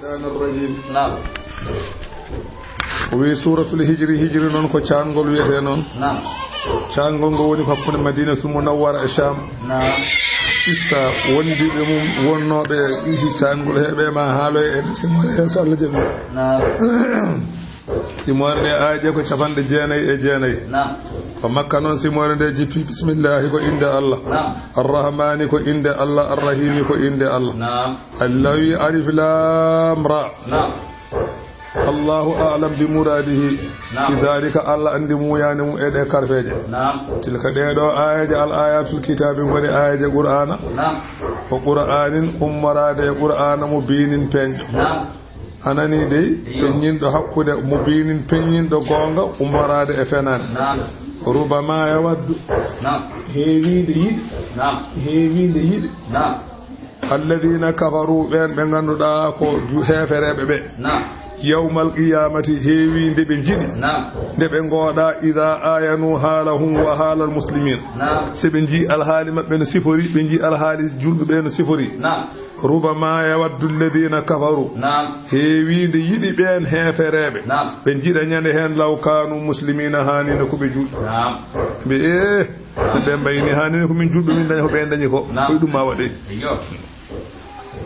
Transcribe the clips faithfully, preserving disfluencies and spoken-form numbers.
الرحمن الرحيم. Naam. O wi Suuratul Hijri, Hijri noon ko caanngol wiyetee noon. Naam. Caanngol ngo woni ko hakkunde Madiinatul Munawwara e Caam. Naam. Ista wondiiɓe mum wonnooɓe e caanngol heɓe ma haaloy e simoore he so Allah jaɓi. Naam. Simoore nde aaje ko capanɗe jeenayi e jeenayi. Naam. Ko Makka noon simoore nde jippi, bismillaahi ko innde Allah. Naam. Arrahmaani ko innde Allah, Arrahiimi ko innde Allah. Naam. Allawi alif laam ra. Naam. Allahu a'lam bi muraadihi. Naam. Bi daalika, Allah anndi muuyaani mum e ɗee karfeeje. Naam. Tilka ɗee ɗoo aayeeje al aayaatul kitaabi ngoni aayeeje Qur'aana. Naam. Ko Qur'aanin ummoraade e Qur'aana mo biinin peeñɗo. Naam. A nanii dey, iyo. Peññinɗo hakkunde mo biinin peññinɗo goonga ummoraade e fenaande. Naam. Rubama yawaddu. Naam. Heewiinde yiɗi. Naam. Heewiinde yiɗi. Naam. Alladina kafaru, ɓeen ɓe ngannduɗaa ko ju-, heefereeɓe ɓe. Naam. Yawmal qiyamati, heewi nde ɓe njiɗi. Naam. Nde ɓe ngooɗa, ida ayanu haalahum wa haalal muslimin. Naam. So ɓe njii alhaali maɓɓe no sifori, ɓe njii alhaali julɓe ɓe no sifori. Naam. Rubama yawaddu alladina kafaru. Naam. Heewi nde yiɗi ɓeen heefereeɓe. Naam. Ɓe njiɗa ñande heen law kanu muslimina, haanino ko ɓe julɓe. Naam. Mbi, ee, ɓe mbayni, haanino ko min julɓe, min daña ko ɓeen dañi ko. Naam. Koye ɗum ma waɗe. Iyo.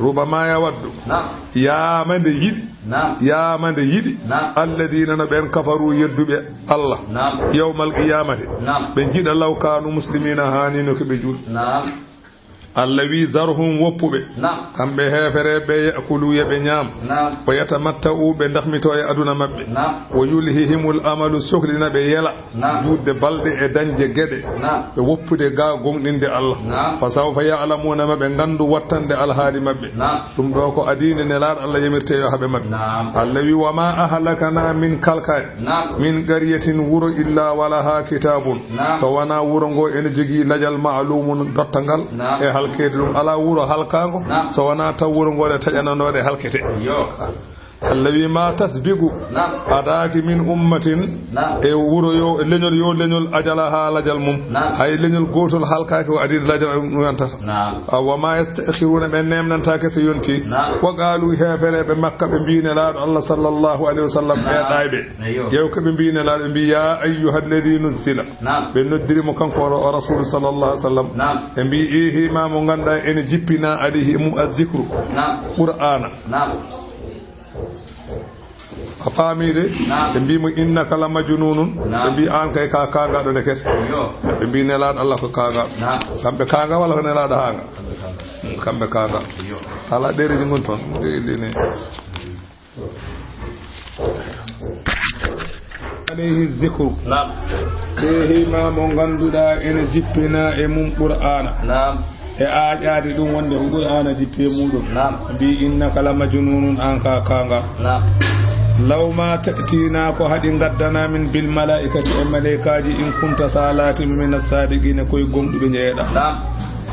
Rubama yawaddu. Naam. Yaama nde yiɗi. Naam. Yaama nde yiɗi. Naam. Alladina no ɓeen kafaru yedduɓe Allah. Naam. Yawmal qiyamati. Naam. Ɓe njiɗa law kanu muslimina, haanino ko ɓe julɓe. Naam. Allah wi, zarhum, woppuɓe. Naam. Kamɓe heefereeɓe, yakulu, yo ɓe ñaam. Naam. Wa yatamatta'u, ɓe dahmito e aduna maɓɓe. Naam. Wa yulhihimul amalu, soklina ɓe yela. Naam. Juutde balɗe e dañde geɗe. Naam. Ɓe woppude ga gomɗinde Allah. Naam. Fa sawfa ya'lamuna, ma ɓe nganndu wattande alhaali maɓɓe. Naam. Ɗum ɗo ko adiinde Nelaaɗo Allah yamirte yo haɓe maɓɓe. Naam. Allah wi, wa ma ahlakana min kalkaani. Naam. Min qaryatin, wuro, illa walaha kitabun. Naam. So wonaa wuro ngo ene jogii lajal ma'lumun, dottangal. Naam. E halkeede ɗum. Alaa wuro halkaango. Naam. So wonaa taw wuro ngo ne taƴananooɗo e halkete. Yo. Allah wi ma tasbiqu. Naam. Adaaki min ummatin. Naam. E wuro yo, leñol yo, leñol ajalaha lajal mum. Naam. Hay leñol gootol halkaaki o adii lajal mum yantata. Naam. Wa ma yastakhiruna, ɓe nemnantaake so yonti. Naam. Wa qalu, heefereeɓe Makka ɓe mbi Nelaaɗo Allah sallallahu alayhi wa sallam, ɓe ɗayɓe. Eyo. Yew ko ɓe mbi Nelaaɗo, ɓe mbi, ya ayyuha alladhi nuzzila. Naam. Ɓe noddiri mo kanko o, o Rasulu sallallahu alaihi wasallam. Naam. Ɓe mbi, ihi ma mo ngannduɗaa ene jippina alayhi e mum azzikru. Naam. Qur'aana. Naam. A faami de? Naam. Ɓe mbi mo innaka la majnunun. Naam. Ɓe mbi an kay ka kaagaɗo ne kese. Yo. Ɓe mbi Nelaaɗo Allah ko kaagaɗo. Naam. Kamɓe kaanga walla ko Nelaaɗo haanga? Kamɓe kaanga. Kamɓe kaanga. Yo. Ala ɗereji ngon toon. Ɗe, ɗe ne. Alayhi zikru. Naam. Ehi ma mo ngannduɗaa ene jippina e mum Qur'aana. Naam. E aaƴaade ɗum wonde ko Qur'aana jippi e muɗum. Naam. Mbi innaka la majnunun, an ka kaanga. Naam. Law ma ta'tina, ko haɗi ngaddana min bil malaikati, e malaikaaji, in kunta, sa laati, min as-sadiqina, koye gomɗuɓe njeyeɗa. Naam.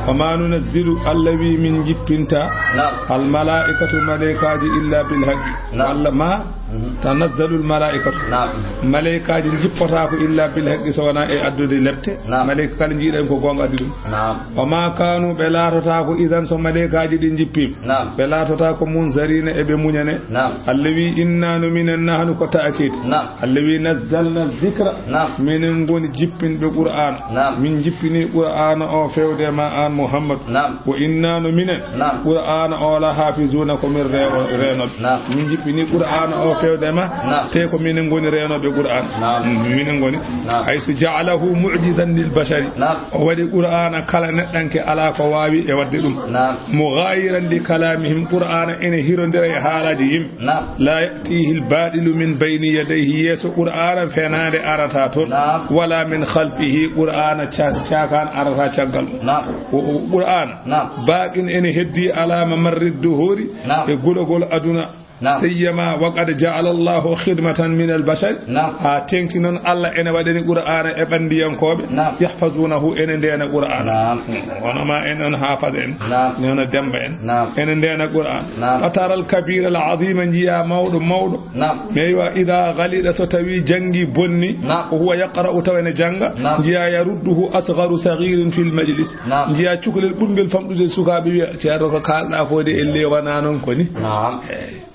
Wa ma nunazzilu, Allah wi min jippinta, naam, al malaikatu, malaikaaji, illa bil haqqi. Naam. Walla ma, mhm, tanazzalul malaikatu. Naam. Malaikaaji jippotaako illa bil haqqi, so wonaa e addude lepte. Naam. Malaika kala njiiɗen ko goonga addi ɗum. Naam. Wa ma kanu, ɓe laatotaako, idan, so malaikaaji ɗin jippiima. Naam. Ɓe laatotaako munzarina, e ɓe muñane. Naam. Allah wi, inna no minen, nahnu ko ta'kid. Naam. Allah wi, nazzalna zikra. Naam. Minen ngoni jippinɓe Qur'aana. Naam. Min jippini Qur'aana o fewde ma an Muhammad. Naam. Wa inna no minen. Naam. Qur'aana o la hafizuna, ko min rewo-, renoɓe. Naam. Min jippini Qur'aana o fewde ma. Naam. Te ko minen ngoni renoɓe Qur'aana. Naam. Mm, minen ngoni. Naam. Haythu ja'alahu mu'jizan lil bashari. Naam. O waɗi Qur'aana kala neɗɗanke alaa ko waawi e waɗde ɗum. Naam. Mughayiran li kalamihim, Qur'aana ene hirondira e haalaaji yimɓe. Naam. La ya'tihi al-batilu min bayni yadayhi, yeeso Qur'aana fenaande arata toon. Naam. Wala min khalfihi, Qur'aana ca-, caakaan arata caggal mum. Naam. O, o, Qur'aana, naam, baqin ene heddi ala mamarri duhuri, naam, e gulagol aduna. Naam. Sayyama wa qad ja'ala Allahu khidmatan min al-bashar. Naam. Haa teeŋti noon, Allah ene waɗani Qur'aana e ɓanndiyankooɓe. Naam. Yahfazunahu, ene ndeena Qur'aana. Naam. Hono ma en, on Haafaz en. Naam. Hono Demba en. Naam. Ene ndeena Qur'aana. Naam. Fatara al-kabira al-azima, njiya mawɗo, mawɗo. Naam. Mais wa idha ghalida, so tawi janngi bonni. Naam. Wa huwa yaqra'u, tawa ene jannga. Naam. Njiya yarudduhu asgharu saghirin fil majlis. Naam. Njiya cukalel ɓurngel famɗude sukaaɓe wiya, ceerno, ko kaalɗa ko de, elle wonaa noon ko ni. Naam. Eey.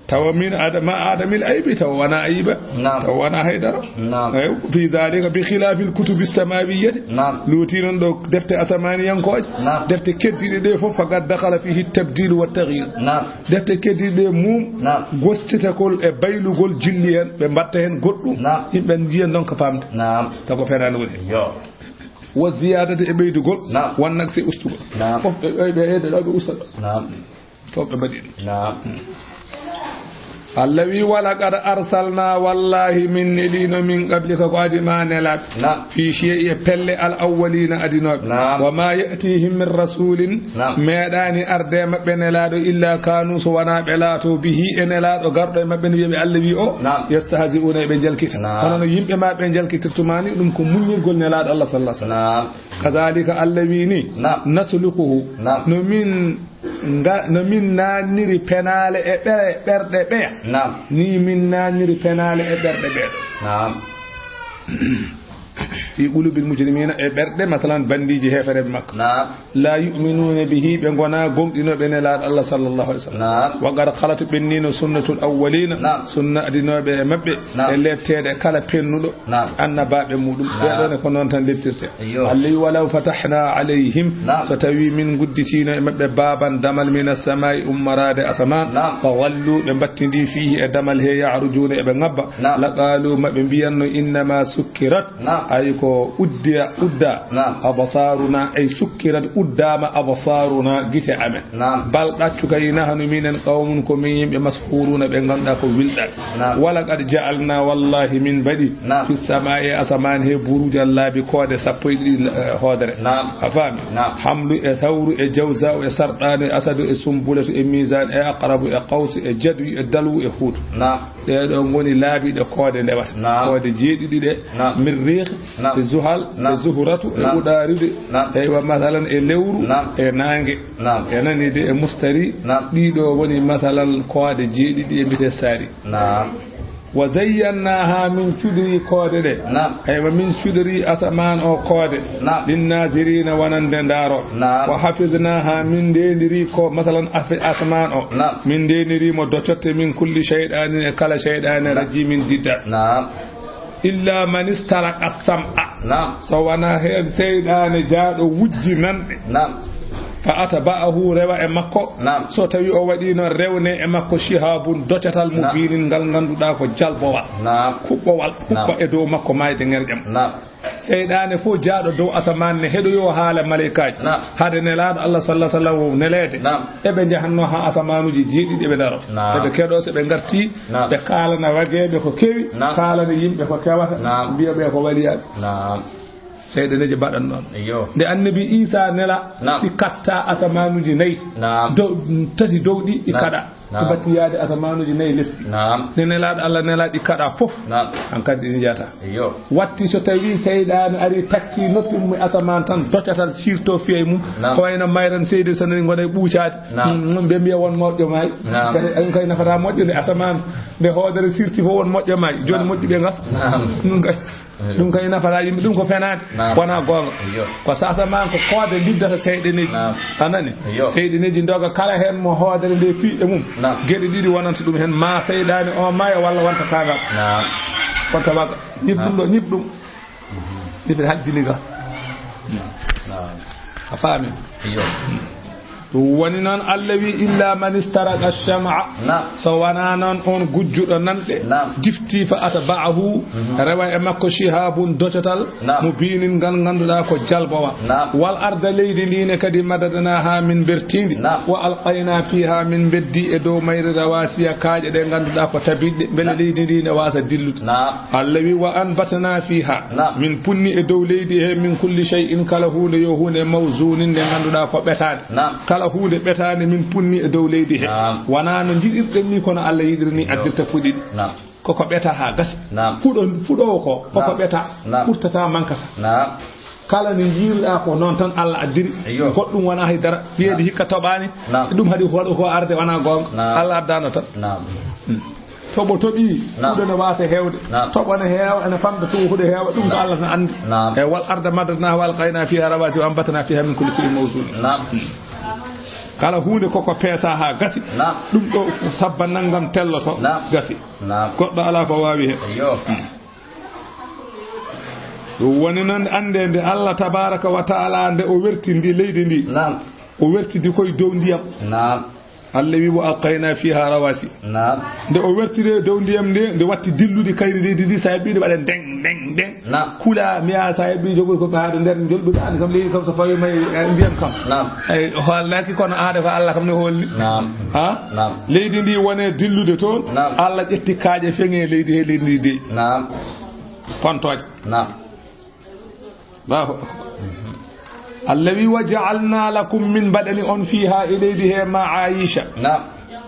Tawa min Adama, Adamil aybi, tawa wona ayba. Naam. Tawa wona haydara. Naam. Eyo, fi dhalika bi khilafil kutubi samawiyyati. Naam. Luuti noon ɗo defte asamaaniyankooje. Naam. Defte keddiiɗe ɗe fof, faqad dakhala fihi tabdil wa taghyir. Naam. Defte keddiiɗe ɗe mum, naam, gostitagol e baylugol jilli heen, ɓe mbaɗta heen goɗɗum. Naam. Yimɓe njiya ndonka faamde. Naam. Tago fenaani woni. Yo. Wa ziyadati e ɓeydugol. Naam. Wa naqsi e ustugol. Naam. Fof ɓe, ɓe, ɓe, ɓe, ɓe usta ɗo. Naam. Fof ɓe mbaɗi ɗum. Naam. Allah wi, "Wa laqad arsalna, wallahi min nelino min qablika ko adi ma nelaɓe." Naam. Fi shiya'i e pelle al awwalina adinoɓe. Naam. Wa ma ya'tihim min rasulin, naam, meeɗani arde maɓɓe nelaɗo illa kanu so wona ɓe laato bihi e nelaɗo garɗo e maɓɓe ne wiyaɓe Allah wi o. Naam. Yastahzi'una e ɓe jalkita. Naam. Hono no yimɓe ma ɓe jalkitirtuma ni, ɗum ko muññirgol nelaɗo Allah sallallahu alaihi wasallam. Naam. Kazalika Allah wi ni, naam, naslukuhu. Naam. No min nga, no min naanniri penaale e ɓe-, ɓerɗe ɓeya. Naam. Ni min naanniri penaale e ɓerɗe ɓeya. Naam. Fi qulubil mujrimina, e ɓerɗe, masalan, bandiiji heefereɓe Makka. Naam. La yu'minuna bihi, ɓe ngona gomɗinoɓe nelaaɗo Allah sallallahu alaihi wasallam. Naam. Wa qad khalat, ɓennino sunnatul awwalina, naam, sunna adinoɓe e maɓɓe, naam, e lepteede kala pennuɗo. Naam. Annabaaɓe muɗum. Naam. Ɓeɗo ne ko noon tan leptirte. Iyo. Allah wi, "Walaw fatahna alayhim," naam, so tawi min gudditino e maɓɓe baaban damal min as-samaa'i ummaraade asamaan, naam, fa wallu ɓe mbattindi fihi e damal he ya'rujuuna eɓe ngabba, naam, la qaalu maɓe mbiyanno innama sukkirat, naam, ay ko uddiya, udda, naam, absaaruna ay sukkirat uddama absaaruna gite amen. Naam. Bal ɗaccu kay nahnu minen qawmun ko min yimɓe mashuuruna ɓe ngannduɗaa ko wilɗaɓe. Naam. Wala qad ja'alna wallahi min mbaɗi, naam, fi samaa'i e asamaan he buruujan laabi koode sappo e ɗiɗi, eh, hoodere. Naam. A faami? Naam. Hamlu e Thawru e Jawza'u e Sarɗaanu e Asadu e Sumbulatu e Miizaan e Aqrabu e Qawsu e Jadwi e Dalwu e Huutu. Naam. Ɗee ɗoo ngoni laabi ɗe koode ndewata. Naam. Koode jeeɗiɗi ɗe. Naam. Mirriix, naam, e Zuhal, naam, e Zuhratu, e, naam, Uɗaaridu, naam, eywa, masalan, e lewru, naam, e naange. Naam. E nani de e mustari. Naam. Ɗiɗo woni masalan koode jeeɗiɗi e mbiyetee sari. Naam. Wa zayyannaha, min cudiri koode ɗe. Naam. Eywa, min cudiri asamaan o koode. Naam. Linnazirina, wonande ndaaro. Naam. Wa hafiznaha, min ndendiri ko masalan afe-, asamaan o. Naam. Min ndendiri mo docotte min kulli shayɗanin e kala shayɗane, naam, rajimin didda. Naam. Illa man istaraqa sam'a. Naam. So wona heen seyɗaane jaaɗo wujji nanɗe. Naam. Fa atba'ahu, rewa e makko. Naam. So tawi o waɗi noon, rewne e makko shihabun, docatal, naam, mubinin, ngal ngannduɗaa ko jalbowal. Naam. Kuɓɓowal, naam, kuɓɓa e dow makko maayde ŋerƴam. Naam. Seyɗaane fof jaaɗo dow asamaan ne heɗoyo haala malaykaaji. Naam. Hade nelaaɗo Allah sallallahu alaihi wasallam neleede. Naam. Eɓe njahanno haa asamaanuuji jeeɗiɗi eɓe ndaro. Naam. Eɓe keɗo so ɓe ngarti, naam, ɓe kaalana wageeɓe ko kewi, naam, kaalana yimɓe ko kewata, naam, mbiya ɓe ko waliyaaɓe. Naam. Seyɗaneeji mbaɗan noon. Iyo. Nde Annabi Iisa nela, naam, ɗi katta asamaanuuji nayi. Naam. Dow, tati dow ɗi, ɗi, naam, kaɗa. Naam. Ko batti yaade asamaanuuji nayi lesdi. Naam. Nde nelaaɗo Allah nela ɗi kaɗa fof. Naam. Hankadi ɗi njata. Iyo. Watti so tawi seyɗaane ari takki noppi mum e asamaan tan, docatal sirto fiya e mum. Naam. Ko wayno mayran seydi so nani ngona e ɓuucaade. Naam. Mm, ɓe mbiya won moƴƴo maay. Naam. Kadi en kay nafata moƴƴo nde asamaan, nde hoodere sirti fof won moƴƴo maay. Jooni, naam, moƴƴuɓe ngasa. Naam. Ɗum kay. Eyo. Ɗum kay nafata yimɓe, ɗum ko fenaande. Naam. Wona goonga. Eyo. Ko so asamaan ko koode liddata seyɗaneeji. Naam. A nani? Eyo. Seyɗaneeji ndoga kala heen mo hoodere nde fiiɗe mum. Naam. Geɗe ɗiɗi wonanta ɗum heen, ma seyɗaane o maya walla wonta kaangal. Naam. Wonta waga. Ñib ɗum ɗo, ñib ɗum. Mhm. Ɓe haljini ga. Naam. A faami? Iyo. Ɗum woni noon Allah wi, "Illa man istaraqa shama'a." Naam. So wonaa noon on gujjuɗo nanɗe. Naam. Difti fa atba'ahu, mhm, rewa e makko shihabun docotal. Naam. Mubinin ngal ngannduɗaa ko jalbowal. Naam. Wal arda leydi ndi ne kadi madadnaha min bertindi. Naam. Wa alqayna fiha min beddi e dow mayri rawasiya kaaƴe ɗe ngannduɗaa ko tabiɗɗe. Mbele, naam, leydi ndi ne waasa dillude. Naam. Allah wi, "Wa anbatna fiha." Naam. Min punni e dow leydi he min kulli shay'in, kala huunde yo huunde mawzunin nde ngannduɗaa ko ɓetaande. Naam. Kala huunde ɓetaande min punni e dow leydi he. Naam. Wonaa no njiɗirɗen ni kono Allah yiɗiri ni. Yo. Addirta puɗi ɗi. Naam. Koko ɓeta haa gasa. Naam. Fuɗo, fuɗoowo ko, koko, naam, ɓeta. Naam. Ɓurtata mankata. Naam. Kala no njiiruɗaa ko noon tan Allah addiri. Iyo. Goɗɗum wonaa hay dara. Wiyeede, naam, hikka toɓaani. Naam. Ɗum haɗi ko waɗo ko arde wonaa goonga. Naam. Allah addaano tan. Naam. Hmm. Toɓo toɓii, naam, huɗo ne waasa heewde. Naam. Toɓo ne heewa, ene famɗa to huɗo heewa, ɗum ko, naam, Allah tan anndi. Naam. E wal arda madadnaha wa alqayna fiha rawasi wa anbatna fiha min kulli shay'in mawzun. Naam. Kala huunde koko peesa haa gasi. Naam. Ɗum ɗo sabba nanngam telloto. Naam. Gasi. Naam. Goɗɗo alaa ko waawi heen. Ayyo. Hmm. Ɗum woni noon, annde nde Allah tabaaraka wa ta'ala, nde o werti ndi leydi ndi. Naam. O wertidi koye dow ndiyam. Naam. Allah wi, "Wa alqayna fiha rawasi." Naam. Nde o wertiri dow ndiyam nde, nde watti dillude kayri leydi ndi, sa heɓi ɗum waɗa ndeng, ndeng, ndeng. Naam. Kula, mbiya sa heɓi jogoy ko ɓe haade nder njolɓude, an kam leydi kam so fawi may, eh, ndiyam kam. Naam. Ay, o haalnaaki kono aada ko Allah kam ne holni. Naam. Ha? Naam. Leydi ndi wone dillude toon, naam, Allah ƴetti kaaƴe feŋe leydi he leydi ndi de. Naam. Kontooje. Naam. Allahu akbar. Allah wi, "Wa ja'alna lakum", min mbaɗani on, "fiha", e leydi he, "ma'ayisha", naam,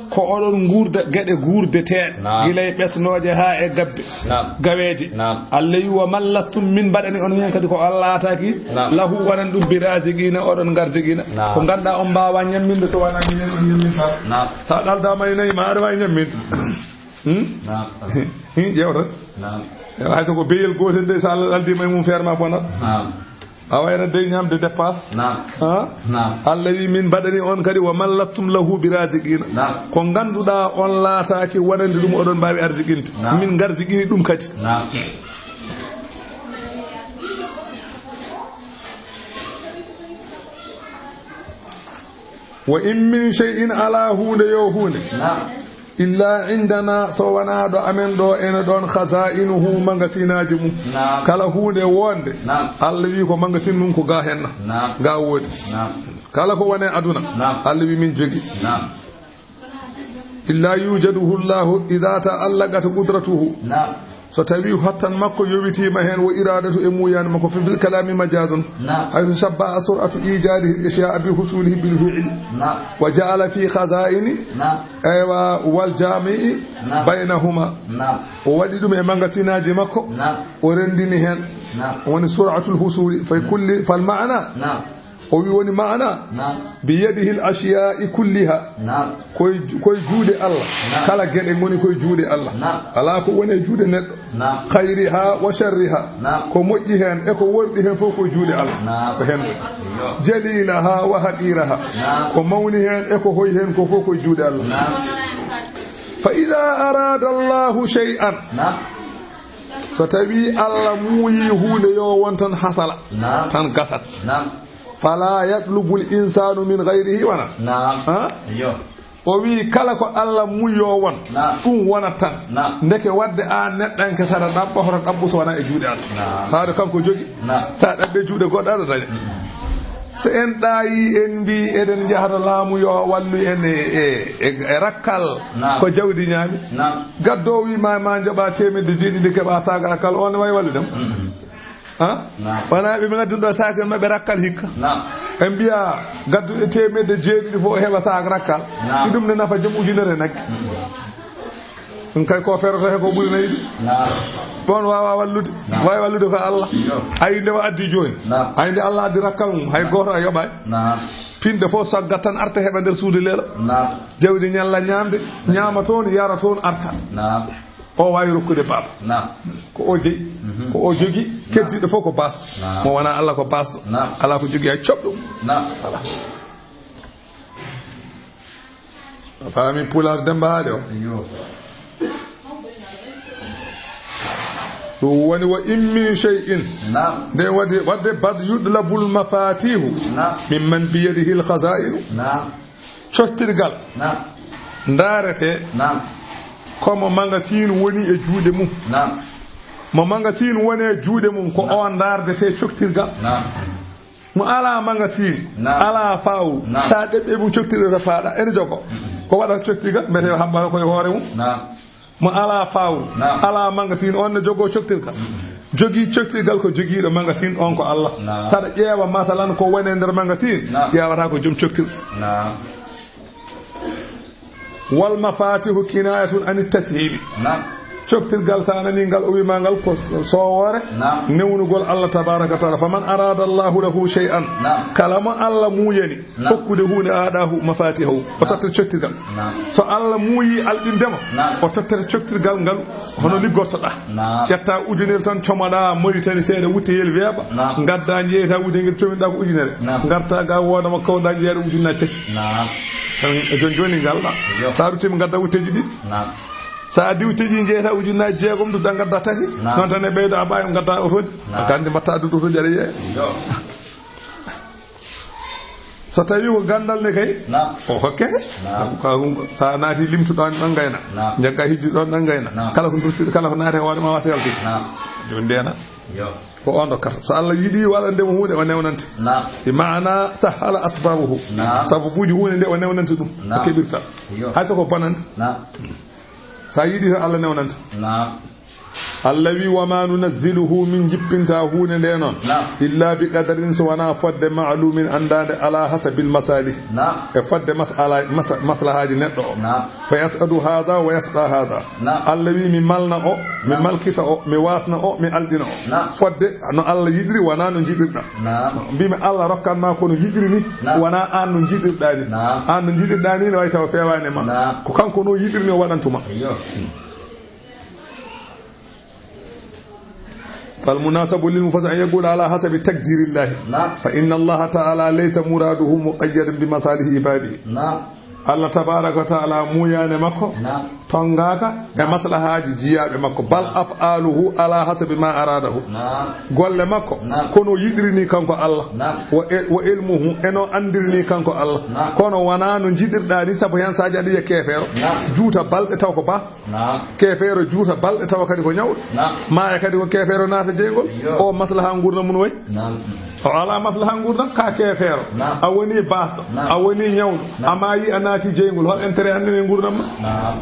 ko oɗon nguurda geɗe guurdeteeɗe, naam, gila e ɓesnooje haa e gabbe, naam, gaweeje. Naam. Allah wi, "Wa man lastum", min mbaɗani on heen kadi ko on laataaki, naam, "lahu", wonan ɗum, "bi raziqina", oɗon ngarziqina. Naam. Ko ngannduɗaa on mbaawaa ñamminde so wonaa minen on ñamminta. Naam. So a ɗaldaama e nayi ma, aɗa waawi ñamminde. Hmm? Naam. Hmm, ƴeew tan. Naam. Hay so ko beyel gootel de, so Allah ɗaldiima e mum, feere ma bonat. Naam. A wayna dey ñamde dépasse. Naam. Ha? Naam. Allah wi, "Min mbaɗani on kadi, wa man lastum lahu bi raziqina." Naam. Ko ngannduɗaa on laataaki wonande ɗum, oɗon mbaawi arziqinde. Naam. Min ngarziqini ɗum kadi. Naam. "Wa in min shay'in", alaa huunde yo huunde. Naam. "Illa indana", so wonaa ɗo amen ɗo, ene ɗoon, "khaza'inuhu", magasinaaji mum. Naam. Kala huunde wonde, naam, Allah wi ko magasin mum ko ga henna. Naam. Ga woodi. Naam. Kala ko wone aduna, naam, Allah wi min jogi. Naam. "Illa yujaduhu Allahu idha ta'allaqat qudratuhu." Naam. So tawi hattan makko yowitiima heen, wa iradatu, e muuyaani makko, fi fil kalami majazun. Naam. Haythu shabbaha sur'atu ijadihi al-ashya'a bi husulihi bil fi'li. Naam. Wa ja'ala fi khaza'ini. Naam. Aywa, wal jami'i, naam, baynahuma. Naam. O waɗi ɗum e magasinaaji makko. Naam. O renndini heen. Naam. Woni sur'atul husuli. Fa kulli, fal ma'na. Naam. O wi woni maana, naam, bi yadihi al ashya'i kulliha. Naam. Koye, koye juuɗe Allah. Naam. Kala geɗe ngoni koye juuɗe Allah. Naam. Alaa ko woni e juuɗe neɗɗo. Naam. Khayriha wa sharriha. Naam. Ko moƴƴi heen e ko worɗi heen fof koye juuɗe Allah. Naam. Ko heen woni. Yo. Jalilaha wa haqiraha. Naam. Ko mawni heen e ko hoyi heen ko fof koye juuɗe Allah. Naam. Fa idha arada Allahu shay'an. Naam. So tawi Allah muuyi huunde yo won tan hasala. Naam. Tan gasat. Naam. Fala yatlubul insanu min ghayrihi wana. Naam. Ha? Yo. O wi kala ko Allah muuyi yo won. Naam. Ɗum wonat tan. Naam. Ndeke wadde aan neɗɗanke saɗa ɗaɓɓa, hoto ɗaɓɓu so wonaa e juuɗe Allah. Naam. Haade kanko jogi. Naam. Sa ɗaɓɓe juuɗe goɗɗo aɗa daña. Mm. So en ɗaayi, en mbi eɗen njaha to laamu yo wallu en e, e, e, e rakkal, naam, ko jawdi ñaami. Naam. Gaddo wi ma, ma njaɓa teemedde jeeɗiɗi keɓa saag rakkal, on ne wawi wallude mo. Mm. Ha? Naam. Wona ɓe ɓe ngadduno ɗo saag en maɓɓe rakkal hikka. Naam. En mbiya gadduɗo teemedde jeeɗiɗi fof o heɓa saag rakkal. Naam. Ɗum ne nafa joom ujunere nagge. Mm. Ɗum kay ko feroto he ko ɓuri nayi ɗum. Naam. Ɗon wawa wallude. Naam. Wawi wallude ko Allah. Yo. Ay nde o addi jooni. Naam. Ay nde Allah addi rakkal mum, hay goto a yoɓay. Naam. Pinde fof saggat tan arta heɓa nder suudu leela. Naam. Jawdi ñalla ñamde, ñaama toon, yara toon, arta. Naam. O wawi rokkude baaba. Naam. Ko o jeyi, mhm, ko o jogi, naam, keddiɗo fof ko baasɗo. Naam. Mo wona Allah ko baasɗo. Naam. Ala ko jogi hay coɓɗo. Naam. Voilà. A faami Pulaar Demba Haali o? Yo. Ɗum woni wa in min shay'in. Naam. Nden waɗi, wadde bad yudlabul mafatihu. Naam. Mimman biyadihil khaza'inu. Naam. Cottirgal. Naam. Ndaarete. Naam. Ko mo magasin woni e juuɗe mum. Naam. Mo magasin woni e juuɗe mum, ko, naam, o ndaardete cottirgal. Naam. Mo alaa magasin, naam, alaa faawu, naam, sa ɗeɓɓe mum cottirɗo to faaɗa, ene jogo. Mm-mm. Ko waɗata cottirgal, mbete o haɓɓata koye hoore mum. Naam. Mo alaa faawu, naam, alaa magasin, on ne jogo cottirgal. Mm-mm. Jogii cottirgal ko jogiiɗo magasin, on ko Allah. Naam. Saɗa ƴeewa, masalan, ko woni e nder magasin, naam, ƴeewata ko joom cottirgal. Naam. Wal mafatihu kinayatun anit tashili. Naam. Coktirgal, so a nanii ngal, o wii ma ngal ko soowoore, naam, newnugol Allah tabaaraka wa taala. Faman araada Allahu lahu shay'an, naam, kala mo Allah muuyani, naam, hokkude huunde, aadaahu mafaatihahu, o tottata coktirgal. Naam. So Allah muuyi alɗinde ma, naam, o tottata coktirgal ngal, hono, naam, liggortoɗaa. Naam. Ƴetta ujunere tan, comoɗaa Mauritanie seeɗa, wutte yel weeɓa, naam, ngadda, njeeyta ujunere ngel, comiɗaa ko ujunere. Naam. Ngarta ga, wooda mo kawɗa, njeeyɗa ujunnaaji tati. Naam. Tan e jooni jooni ngal ɗa. Yo. So a ruttiima, ngadda wutteeji ɗiɗi. Naam. So a addi wutteeji, njeeyta ujunnaaji jeegom, ndudda ngadda tati. Naam. Noon tan e ɓeydo a ɓaawi ngadda otooji. Naam. A kandi mbatta addude otooji aɗa yeeya. Yo. So tawi ko ganndal ne kay, naam, o hokke. Naam. Ko ɗum, so a naati limtu ɗon, ɗon ngayna. Naam. Jagga hijju ɗon, ɗon ngayna. Naam. Kala ko dursi, kala ko naati e hoore ma, wasa yaltude. Naam. Ɗum ndeena. Yo. Ko on ɗo kata. So Allah yiɗi waɗande mo huunde, o newnante. Naam. E maana sahala asbabuhu. Naam. Sababuuji huunde nde o newnante ɗum. Naam. O keɓirta. Yo. Hay so ko bonande. Naam. So a yiɗi tan, Allah newnanta. Naam. Allah wi, "Wa ma nunazziluhu, min jippinta huunde nde noon, naam, illa bi qadarin, so wonaa fodde, ma'lumin, anndaande, ala hasabil masalih." Naam. E fodde masala, masa-, maslahaaji neɗɗo o. Naam. Fa yas'adu haza wa yasqa haza. Naam. Allah wi, "Mi malna o, mi, naam, malkisa o, mi wasna o, mi alɗina o." Naam. Fodde no Allah yiɗiri, wonaa no njiɗirɗa. Naam. Mbimi Allah rokkan ma ko no yiɗiri ni, naam, wonaa aan no njiɗirɗa ni. Naam. Aan no njiɗirɗa ni, no wayi tawa feewaani ma. Naam. Ko kanko no yiɗiri ni o waɗantuma. Iyo. فالمناسب للمفسر أن يقول على حسب تقدير الله. نعم. فإن الله تعالى ليس مراده مقيدا بمصالح عباده. نعم. Allah tabaraka wa taala, muyaane makko, naam, tongaaka e maslahaaji jiyaaɓe makko. Bal af'aluhu ala hasabi ma aradahu. Naam. Golle makko, naam, ko no yiɗiri ni kanko Allah. Naam. Wa il-, wa ilmuhu, e no anndiri ni kanko Allah. Naam. Kono wonaa no njiɗirɗaa ni, sabu heen saaji aɗa yiya keefeero, naam, juuta balɗe taw ko baas. Naam. Keefeero juuta balɗe tawa kadi ko ñawɗo. Naam. Maaya kadi ko keefeero naata jeyngol. Iyo. O maslaha nguurndam mum wayi? Naam. O alaa maslaha nguurndam, ka keefeero. Naam. A woni baasɗo. Naam. A woni ñawɗo. Naam. A maayi, a naati jeyngol. Hol intérêt anndene nguurndam ma? Naam.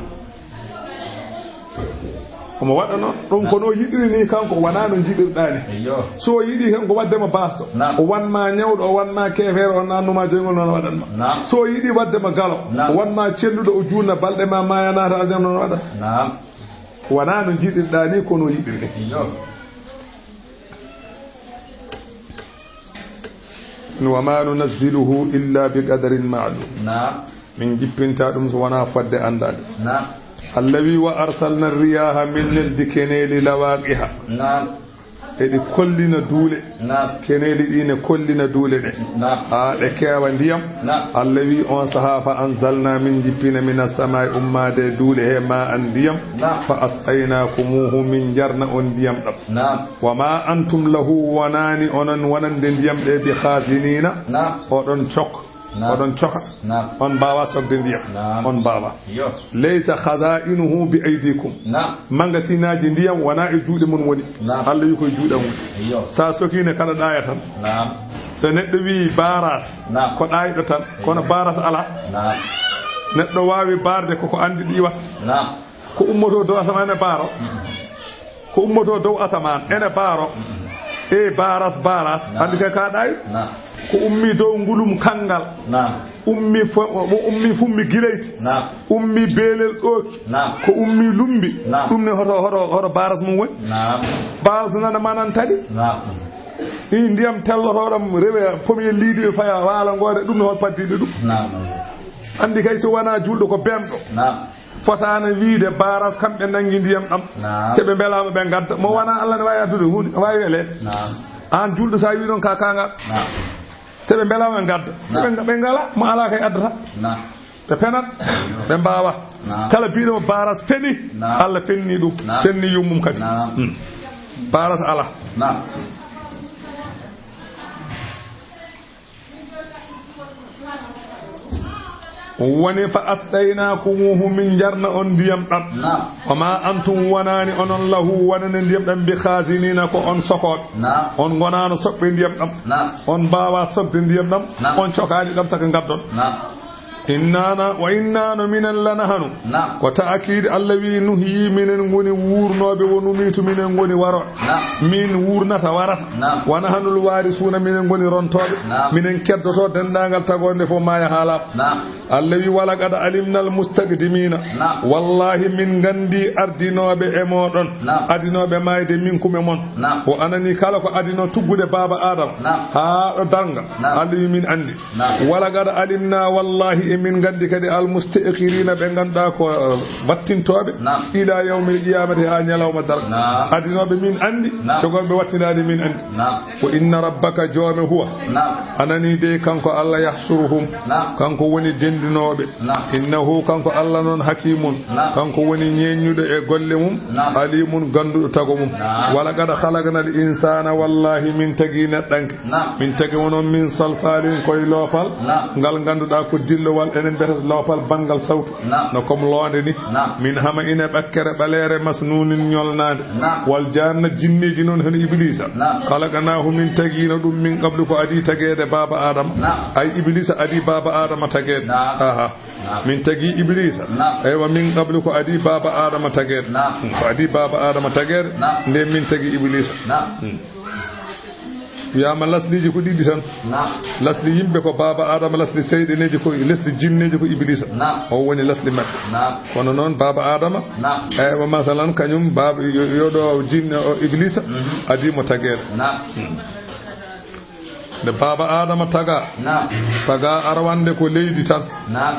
Omo waɗa noon. Ɗum ko no yiɗiri ni kanko, wonaa no njiɗirɗaa ni. Iyo. So o yiɗi kanko waɗde ma baasɗo, naam, o wan ma ñawɗo, o wan ma keefeero, o naatnu ma jeyngol, noon waɗan ma. Naam. So o yiɗi waɗde ma galo, naam, o wan ma celluɗo, o juutna balɗe ma, maaya, naata aljanna, noon waɗan. Naam. Wonaa no njiɗirɗaa ni, kono o yiɗiri ni. Iyo. Wa ma nunazziluhu illa bi qadarin ma'lum. Naam. Min jippinta ɗum so wonaa fodde anndaade. Naam. Allah wi, "Wa arsalna riyaha, min neldi keneeli, lawaqiha." Naam. Eɗi kollina duule. Naam. Keneeli ɗi ne kollina duule ɗe. Naam. Haa ɗe keewa ndiyam. Naam. Allah wi, on sahaa, "Fa anzalna, min jippina, mina samaa'i, ummaade duule he, ma an ndiyam. Naam. Fa asqaynakumuhu, min jarna on ndiyam ɗam." Naam. "Wa ma antum lahu, wonaani onon wonande ndiyam ɗe, bi khaziniina." Naam. Oɗon cok. Naam. Oɗon coka. Naam. On mbaawa sokde ndiyam. Naam. On mbaawa. Yo. "Laysa khaza'inuhu bi aydikum." Naam. Magasinaaji ndiyam wonaa e juuɗe mon woni. Naam. Allah wi ko e juuɗe am woni. Yo. Sa sokiine kala ɗaaya tan. Naam. So neɗɗo wi baaraas, naam, ko ɗaayɗo tan, kono baaraas alaa. Naam. Neɗɗo waawi baarde ko ko anndi ɗi iwata. Naam. Ko ummoto dow asamaan e baaro. Mm. Ko ummoto dow asamaan ene baaro. Mm. E baaraas, baaraas. Naam. Anndi kay ka ɗaayɗo. Naam. Ko ummi dow ngulum kanngal. Naam. Ummi fo-, mo ummi fummi gilayti. Naam. Ummi beelel ɗooki. Naam. Ko ummi lumbi. Naam. Ɗum ne hoto, hoto, hoto baaraas mum woni. Naam. Baaraas nana manan tali. Naam. Ɗi ndiyam tellotooɗam rewe pomi e liidi ɓe faya waala ngoore, ɗum ne hol paddiiɓe ɗum. Naam. Anndi kay so wonaa juulɗo ko bemɗo. Naam. Fotaano wiide baaraas kamɓe nanngi ndiyam ɗam. Naam. So ɓe mbelaama ɓe ngadda. Mo wonaa Allah ne waawi addude huunde, waawi weleede. Naam. Aan juulɗo so a wii ɗon ka kaangal. Naam. So ɓe mbelaama ɓe ngadda. Naam. Ɓe, ɓe ngala, mo alaa kay addata. Naam. Ɓe penat, ɓe mbaawa. Naam. Kala biiɗo mo baaraas feni, naam, Allah fenni ɗum, naam, fenni yummum kadi. Naam. Hmm. Baaraas alaa. Naam. Woni fa asqaynakumuhu, min jarna on ndiyam ɗam. Naam. Wa ma antum, wonaani onon, lahu, wonande ndiyam ɗam, bi khaziniina, ko on sokooɓe. Naam. On ngonaano sokɓe ndiyam ɗam. Naam. On mbaawa sokde ndiyam ɗam. Naam. On cokaani ɗam saka ngaddon. Naam. Innana, wa innano minen lanahanu. Naam. Ko ta'kiid, Allah wi nuhyi, minen ngoni wuurnooɓe, wo numiitu, minen ngoni waro. Naam. Min wuurnata, warata. Naam. Wa nahanul waarisuuna, minen ngoni rontooɓe. Naam. Minen keddoto denndaangal tagoonde fof maaya haa laaɓa. Naam. Allah wi, walaqad alimnal mustaqdimiina. Naam. Wallahi, min nganndi ardinooɓe e mooɗon. Naam. Adinooɓe maayde minkum e mon. Naam. O anani kala ko adinoo tuggude baaba Aadama. Naam. Haa ɗo darnga. Naam. Allah wi, min anndi. Naam. Walaqad alimna, wallahi, e min nganndi kadi, almustakhirina, ɓe ngannduɗaa ko, eh, wattintooɓe, naam, ila yawmil qiyamati, haa ñalawma darnga. Naam. Adinooɓe min anndi, naam, cogooɓe wattinaade min anndi. Naam. Wa inna rabbaka, joome huwa, naam, anani de kanko Allah, yahsuruhum, naam, kanko woni denndinooɓe. Naam. Innahu, kanko Allah noon, hakimun, naam, kanko woni ñeeññuɗo e golle mum, naam, alimun, gannduɗo tago mum. Naam. Walaqad khalaqnal insana, wallahi, min tagi neɗɗanke. Naam. Min tagi mo noon min salsalin, koye loopal, naam, ngal ngannduɗaa ko dillowal, enen mbiyata loopal banngal sawtu. Naam. No comme loonde ni. Naam. Min hama ina ɓakkere ɓaleere masnuunin ñolnaande. Naam. Wal janna, jinneeji noon hono Ibliisa. Naam. Khalaqnaahu, min tagiino ɗum min qablu, ko adii tageede baaba Aadama. Naam. Ay Ibliisa adii baaba Aadama tageede. Naam. Aha. Naam. Min tagi Ibliisa. Naam. Eywa, min qablu, ko adii baaba Aadama tageede. Naam. Hmm. Ko adii baaba Aadama tageede. Naam. Nde min tagi Ibliisa. Naam. Hmm. Wiyaama lasliiji ko ɗiɗi tan. Naam. Lasli yimɓe ko baaba Aadama, lasli seyɗeneeji ko lesdi jinneeji ko Ibliisa. Naam. O woni lasli maɓɓe. Naam. Kono noon baaba Aadama, naam, eywa, masalan, kañum baaba yo, yo ɗo jinne o Ibliisa, mhm, adii mo tageede. Naam. Hmm. Nde baaba Aadama tagaa, naam, tagaa arwannde ko leydi tan. Naam.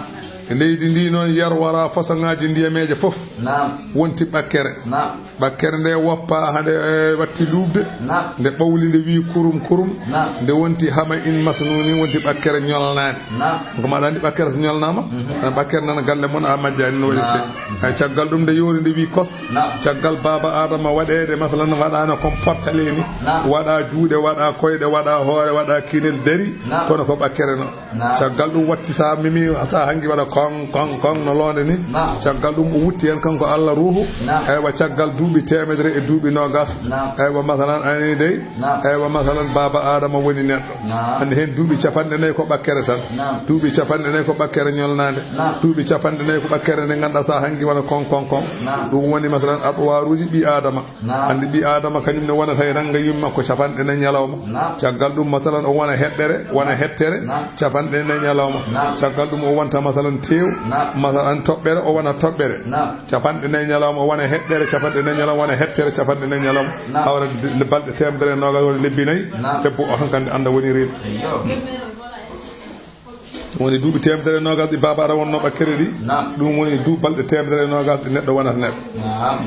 E leydi ndi noon, yarwara façon ŋaaji ndiyameeje fof. Naam. Wonti ɓakkere. Naam. Ɓakkere nde woppa hande, eh, watti luuɓde. Naam. Nde ɓawli, nde wi kurum kurum. Naam. Nde wonti hama in masnuni, wonti ɓakkere ñolnaande. Naam. Ko maɗa anndi ɓakkere so ñolnaama, mhm, tan ɓakkere nana galle mon, a majjaani, no waɗi, naam, seeɗa. Hay caggal ɗum nde yoori, nde wi kos. Naam. Caggal baaba Aadama waɗeede, masalan, waɗaano comme portale ni. Naam. Waɗa juuɗe, waɗa koyɗe, waɗa hoore, waɗa kinel, dari. Naam. Kono ko ɓakkere no. Naam. Caggal ɗum watti, sa mimi, sa hangi waɗa koŋ, koŋ, koŋ no loonde ni. Naam. Caggal ɗum o wutti heen kanko Allah ruuhu. Naam. Eywa, caggal duuɓi teemedere e duuɓi noogas. Naam. Eywa, masalan, ani dey. Naam. Eywa, masalan, baaba Aadama woni neɗɗo. Naam. Anndi heen duuɓi capanɗe nayi ko ɓakkere tan. Naam. Duuɓi capanɗe nayi ko ɓakkere ñolnaande. Naam. Duuɓi capanɗe nayi ko ɓakkere nde ngannduɗaa sa hangi wona koŋ, koŋ, koŋ. Naam. Ɗum woni, masalan, atwaaruuji ɓii Aadama. Naam. Anndi ɓii Aadama kañum ne wonata e rannga yumma ko capanɗe nayi ñalawma. Naam. Caggal ɗum, masalan, o wona heɗɗere, wona hettere, naam, capanɗe nayi ñalawma. Naam. Caggal ɗum o wonta, masalan, teew, naam, masalan, toɓɓere, o wona toɓɓere. Naam. Capanɗe nayi ñalawma, o wona heɗɗere, capanɗe nayi ñalawma, wona hettere, capanɗe nayi ñalawma. Naam. Hawra de-, balɗe teemedere e noogas, wona lebbi nayi. Naam. Debbo o hankandi annda woni reedu. Eyyo. Woni duuɓi teemedere e noogas ɗi baaba Aadama wonnoo ɓakkere ɗi. Naam. Ɗum woni duuɓi balɗe teemedere e noogas ɗi neɗɗo wonata neɗɗo. Naam.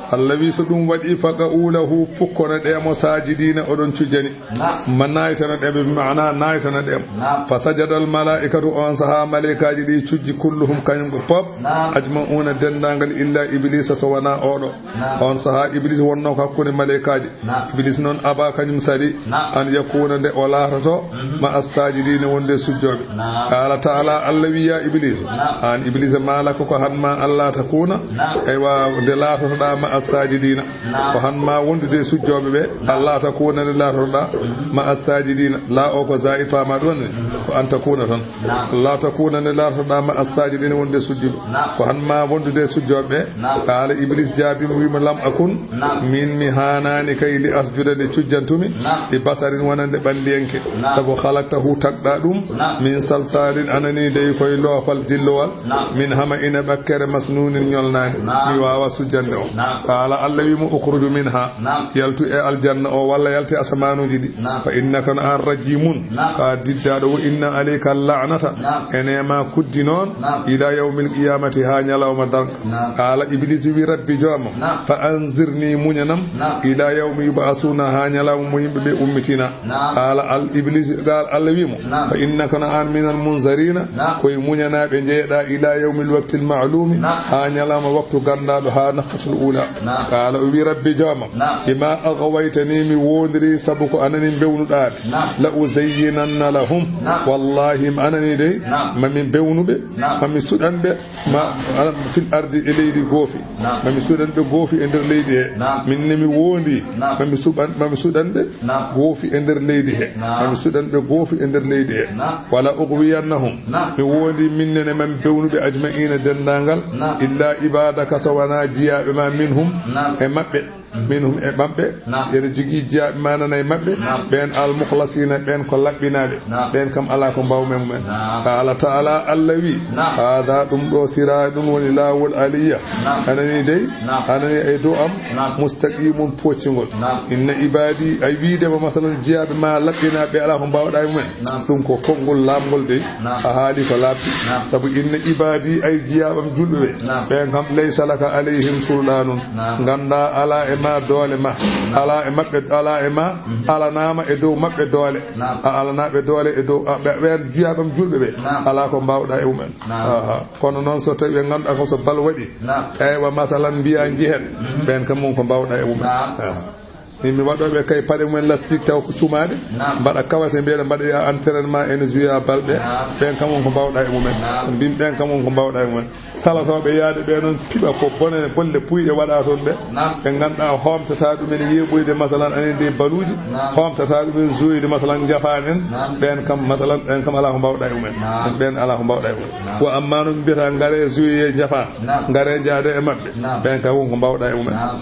Allah wi, so ɗum waɗi, faqa'u lahu, pukkone ɗe mo saajidiina, oɗon cujjani. Naam. Ma naaytano ɗe, bi maana naaytano ɗe. Naam. Fa sajada al malaa'ikatu, on sahaa maleykaaji ɗi cujji, kulluhum, kañum ɓe pop. Naam. Ajma'uuna, denndaangal, illa Ibliisa, so wonaa oɗo. Naam. On sahaa Ibliisa wonnoo ko hakkunde maleykaaji. Naam. Ibliisa noon aba, kañum sali. Naam. An yakuuna, nde o laatoto, mhm, ma assaajidiina, wonde sujjooɓe. Naam. Qaala ta'aala, Allah wi, ya Ibliisa. Naam. An Ibliisa, ma laka, ko han ma, allaa takuuna. Naam. Eywa, nde laatotoɗaa ma assaajidiina. Naam. Ko han ma wondude e sujjooɓe ɓe. Naam. Allaa takuuna, nde laatotoɗaa, mhm, ma assaajidiina. Laa o ko zaa'id, faama ɗum ne. Mhm. Ko an takuuna tan. Naam. Allaa takuuna, nde laatotoɗaa ma assaajidiina, wonde sujjuɓe. Naam. Ko han ma wondude e sujjooɓe ɓe. Naam. Qaala, Ibliisa jaabii mo, wi mo, lam akun. Naam. Min mi haanaani kay, li asjuda, nde cujjantumi. Naam. Li basarin, wonande ɓalliyanke. Naam. Sabu khalaqtahu, tagɗaa ɗum. Naam. Min salsalin, anani dey koye loopal dillowal. Naam. Min hama ina, ɓakkere, masnuunin, ñolnaande. Naam. Mi waawa sujjande o. Naam. Qaala, Allah wi mo, ukhruj minha. Naam. Yaltu e aljanna o, walla yaltu e asamanuuji ɗi. Naam. Fa innaka, no aan, rajimun. Naam. Ka diddaaɗo, wa inna alayka la'nata. Naam. Ene ma kuddi noon. Naam. Ila yawmil qiyamati, haa ñalawma darnga. Naam. Qaala, Ibliisa wi, Rabbi, joomam. Naam. Fa anzirni, muñanam. Naam. Ila yawmi yub'asuuna, haa ñalawma mo yimɓe ɓe ummitina. Naam. Qaala al Ibliisa, qaala, Allah wi mo, naam, fa innaka, no aan, minal munzariina, naam, koye muñanaaɓe njeyeɗaa, ila yawmil waqtil ma'luumi, naam, haa ñalawma waktu ganndaaɗo, haa nafhatul uula. Naam. Qaala, o wi, "Rabbi, Joomam, Naam. Bimaa aghwaytanii, mi woondiri sabu ko a nani mbewnuɗaa ɓe. Naam. La uzayyinanna lahum. Naam. Wallaahi, mi anani dey, Naam. Ma mi mbewnu ɓe, Naam. Ma mi suɗan ɓe, ma, ala, fil ardi, e leydi goofi. Naam. Ma mi suɗan ɓe goofi e nder leydi he. Naam. Min ne mi woondi, Naam. Ma mi suɓan, ma mi suɗan ɓe Naam. Goofi e nder leydi he. Naam. Ma mi suɗan ɓe goofi e nder leydi he. Naam. Wala ughwiyannahum. Naam. Mi woondi min nene ma mi bewnu ɓe ajma'iina denndaangal. Naam. Illa ibadaka, so wanaa jiyaaɓe ma minhum Naam. E maɓɓe. Mhm. Minhum e maɓɓe. Naam. Yeɗa jogii jiyaaɓe ma nana e maɓɓe. Naam. Ɓeen al-mukhlasiina, ɓeen ko laɓɓinaaɓe. Naam. Ɓeen kam alaa ko mbaawmi e mumen. Naam. Qaala ta'ala, Allah wi, Naam. Haada, ɗum ɗo siraat, ɗum woni laawol aliyya. Naam. A nani dey? Naam. A nani e dow am? Naam. Mustaqimun, poccungol. Naam. Inna ibadi, ay wiide ma masalan jiyaaɓe ma laɓɓinaaɓe alaa ko mbaawɗaa e mumen. Naam. Ɗum ko konngol laamngol dey. Naam. A haali ko laaɓti. Naam. Sabu inna ibadi, ay jiyaaɓam julɓe ɓe. Naam. Ɓeen kam laysa laka alayhim sulɗaanun. Naam. Nganndaa alaa e ma doole ma. Naam. Alaa e maɓɓe, alaa e ma, Mhm. Alanaama e dow maɓɓe doole. Naam. A alanaa ɓe doole e dow, a, ɓe, ɓeen jiyaaɓam julɓe ɓe. Naam. Alaa ko mbaawɗaa e mumen. Naam. Aha. Kono noon so tawi ɓe ngannduɗaa ko so bal waɗi. Naam. Eywa, masalan, mbiyaa njehen. Mhm. Ɓeen kam won ko mbaawɗaa e mumen. Naam. Aha. Min mi waɗooɓe kay paɗe mumen lastik taw ko cumaaɗe. Naam. Mbaɗa kawase mbiyeɗa mbaɗa entraînement ene jouer bal ɓe. Naam. Ɓeen kam won ko mbaawɗaa e mumen. Naam. Mbin ɓeen kam won ko mbaawɗaa e mumen. Salotooɓe yaade ɓe noon piɓa ko bone bolle puyɗe waɗa toon ɓe. Naam. Ɓe ngannduɗaa hoomtata ɗumen yeeɓoyde masalan anen de baluuji. Naam. Hoomtata ɗumen jouer masalan njafaan en. Naam. Ɓeen kam masalan ɓeen kam alaa ko mbaawɗaa e mumen. Naam. Ɓeen alaa ko mbaawɗaa e mumen. Naam. Ko amma noon mbiyata ngare jouer njafaan. Naam. Ngare njaade e maɓɓe. Naam. Ɓeen kam won ko mbaawɗaa e mumen. Naam.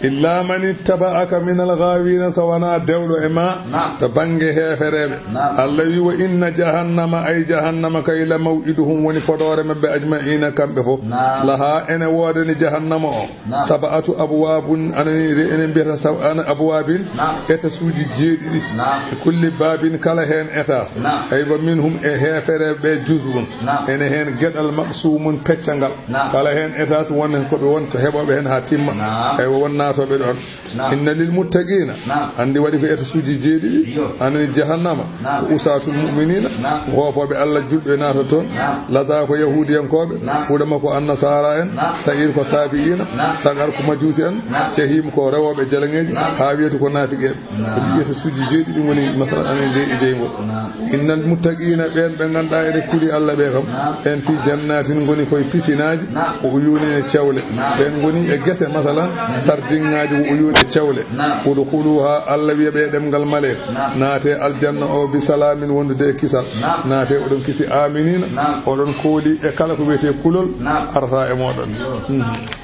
Illa man ittaba'aka minal ghaawina, so wanaa dewɗo e ma Naam. To bannge heefereeɓe. Naam. Allah wi, "Wa inna jahannama, ay jahannama kay la maw'iduhum, woni fodoore maɓɓe ajma'ina, kamɓe fof. Naam. Laha, ene woodani jahannama o. Naam. Sab'atu abwaabun, anani re-, enen mbiyata sab-, ana abwaabin, Naam. Étageuji jeeɗiɗi. Naam. E kulli baabin, kala heen étage. Naam. Aywa, minhum, e heefereeɓe ɓe, juz'un. Naam. Ene heen geɗal maqsuumun, peccangal. Naam. Kala heen étage won ko ɓe won ko heɓooɓe heen haa timma. Naam. Aywa, won naatooɓe ɗoon. Naam. Inna lil muttaqiina. Naam. Anndi waɗi ko étageuji jeeɗiɗi. Iyo. Anani jahannama. Naam. Ko usaatul mu'miniina. Naam. Hoofooɓe Allah julɓe naata toon. Naam. Laza ko yahuudiyankooɓe. Naam. Ulama ko annasaara en. Naam. Sa'ir ko saabi'iina. Naam. Saqar ko majuusi en. Naam. Jahim ko rewooɓe jalaŋeeji. Naam. Haawiyatu ko naafiqeeɓe. Naam. Ko ɗi étageuji jeeɗiɗi woni masalan anen de e jeyngol. Naam. Innal muttaqiina, ɓeen ɓe ngannduɗaa ene kuli Allah ɓe kam, Naam. Ɓeen fii jannaatin ngoni koye pisinaaji, Naam. Wa uyuunin e cewle. Naam. Ɓeen ngoni e gese, masalan, Naam. Sardiŋŋaaji, wa uyuunin e cewle. Naam. Udkhuluuhaa, Allah wiya ɓe e ɗemngal maleek, Naam. Naatee aljanna o bi salaamin, wondude e kisal. Naam. Naatee oɗon kisi aaminiina, Naam. Oɗon kooli e kala ko wiyetee kulol Naam. Arata e mooɗon. Yo. Mhm.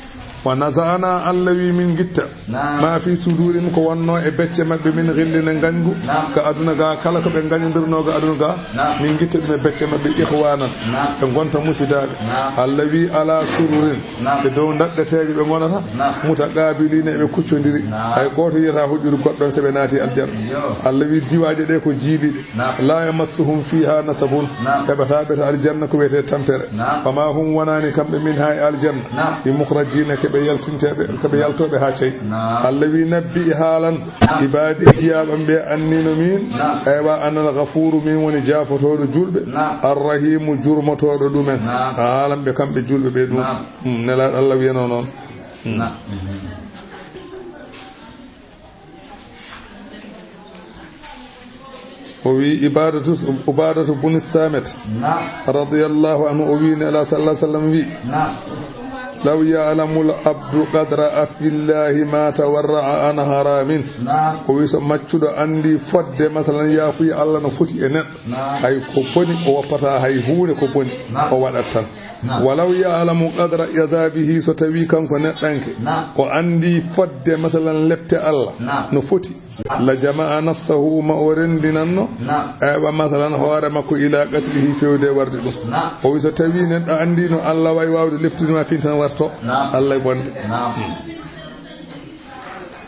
Wa naza'naa, Allah wi min ngitta. Naam. Maa fii suduurihim, ko wonnoo e becce maɓɓe, min ghillin, e ngañgu. Naam. Ka aduna ga, kala ko ɓe ngañondirnoo ga aduna ga, Naam. Min ngitta ɗum e becce maɓɓe, ikhwaanan, Naam. Ɓe ngonta musidaaɓe. Naam. Allah wi, "Alaa sururin", Naam. Ɓe dow ndaɗɗeteeje ɓe ngonata, Naam. "Mutaqaabiliina", eɓe kuccondiri. Naam. Hay gooto yiyataa huƴƴude goɗɗo so ɓe naati aljanna. Yo. Allah wi, "Diwaaje ɗe ko jiiliiɗe." Naam. "Laa yamassuhum fiihaa nasabun." Naam. Heɓataa ɓe to aljanna ko wiyetee tampere. Naam. "Wa maa hum", wonaani kamɓe, "minhaa", e aljanna, Naam. "bi mukhrajiina", ko ɓe yaltinteeɓe, ko ɓe yaltooɓe haa cey. Naam. Allah wi, "Nabbi", haalan, Naam. "ibaadi", jiyaaɓam ɓe, "anni", no miin. Naam. Eywa, "anal ghafuuru", miin woni jaafotooɗo julɓe. Naam. "Arrahiimu", jurmotooɗo ɗumen. Naam. Haalan ɓe kamɓe julɓe ɓe ɗum. Naam. Hmm, Nelaaɗo Allah wiyano noon. Hmm. Naam. O wi Ibadatu, Ubadatu bun Samit, Naam. Radiyallahu anhu, o wi Nela sallallahu alaihi wasallam wi, Naam. "Law ya'lamul abdu qadra afwillahi ma tawarra'a an haramin." Naam. O wi so maccuɗo anndi fodde, masalan, yaafuya Allah no foti e neɗɗo, Naam. Hay ko boni o woppata hay huunde ko boni, Naam. O waɗat tan. Naam. "Walaw ya'lamu qadra azabihi", so tawi kanko neɗɗanke, Naam. O anndi fodde, masalan, lepte Allah, Naam. No foti, "la jama'a nafsahu", ma o renndinanno, Naam. Eywa, masalan, hoore makko, "ila qatlihi", fewde warde ɗum. Naam. O wi so tawi neɗɗo anndi no Allah wawi wawde leftude ma, fintan warto, Naam. Allah e bonde. Naam. Hmm.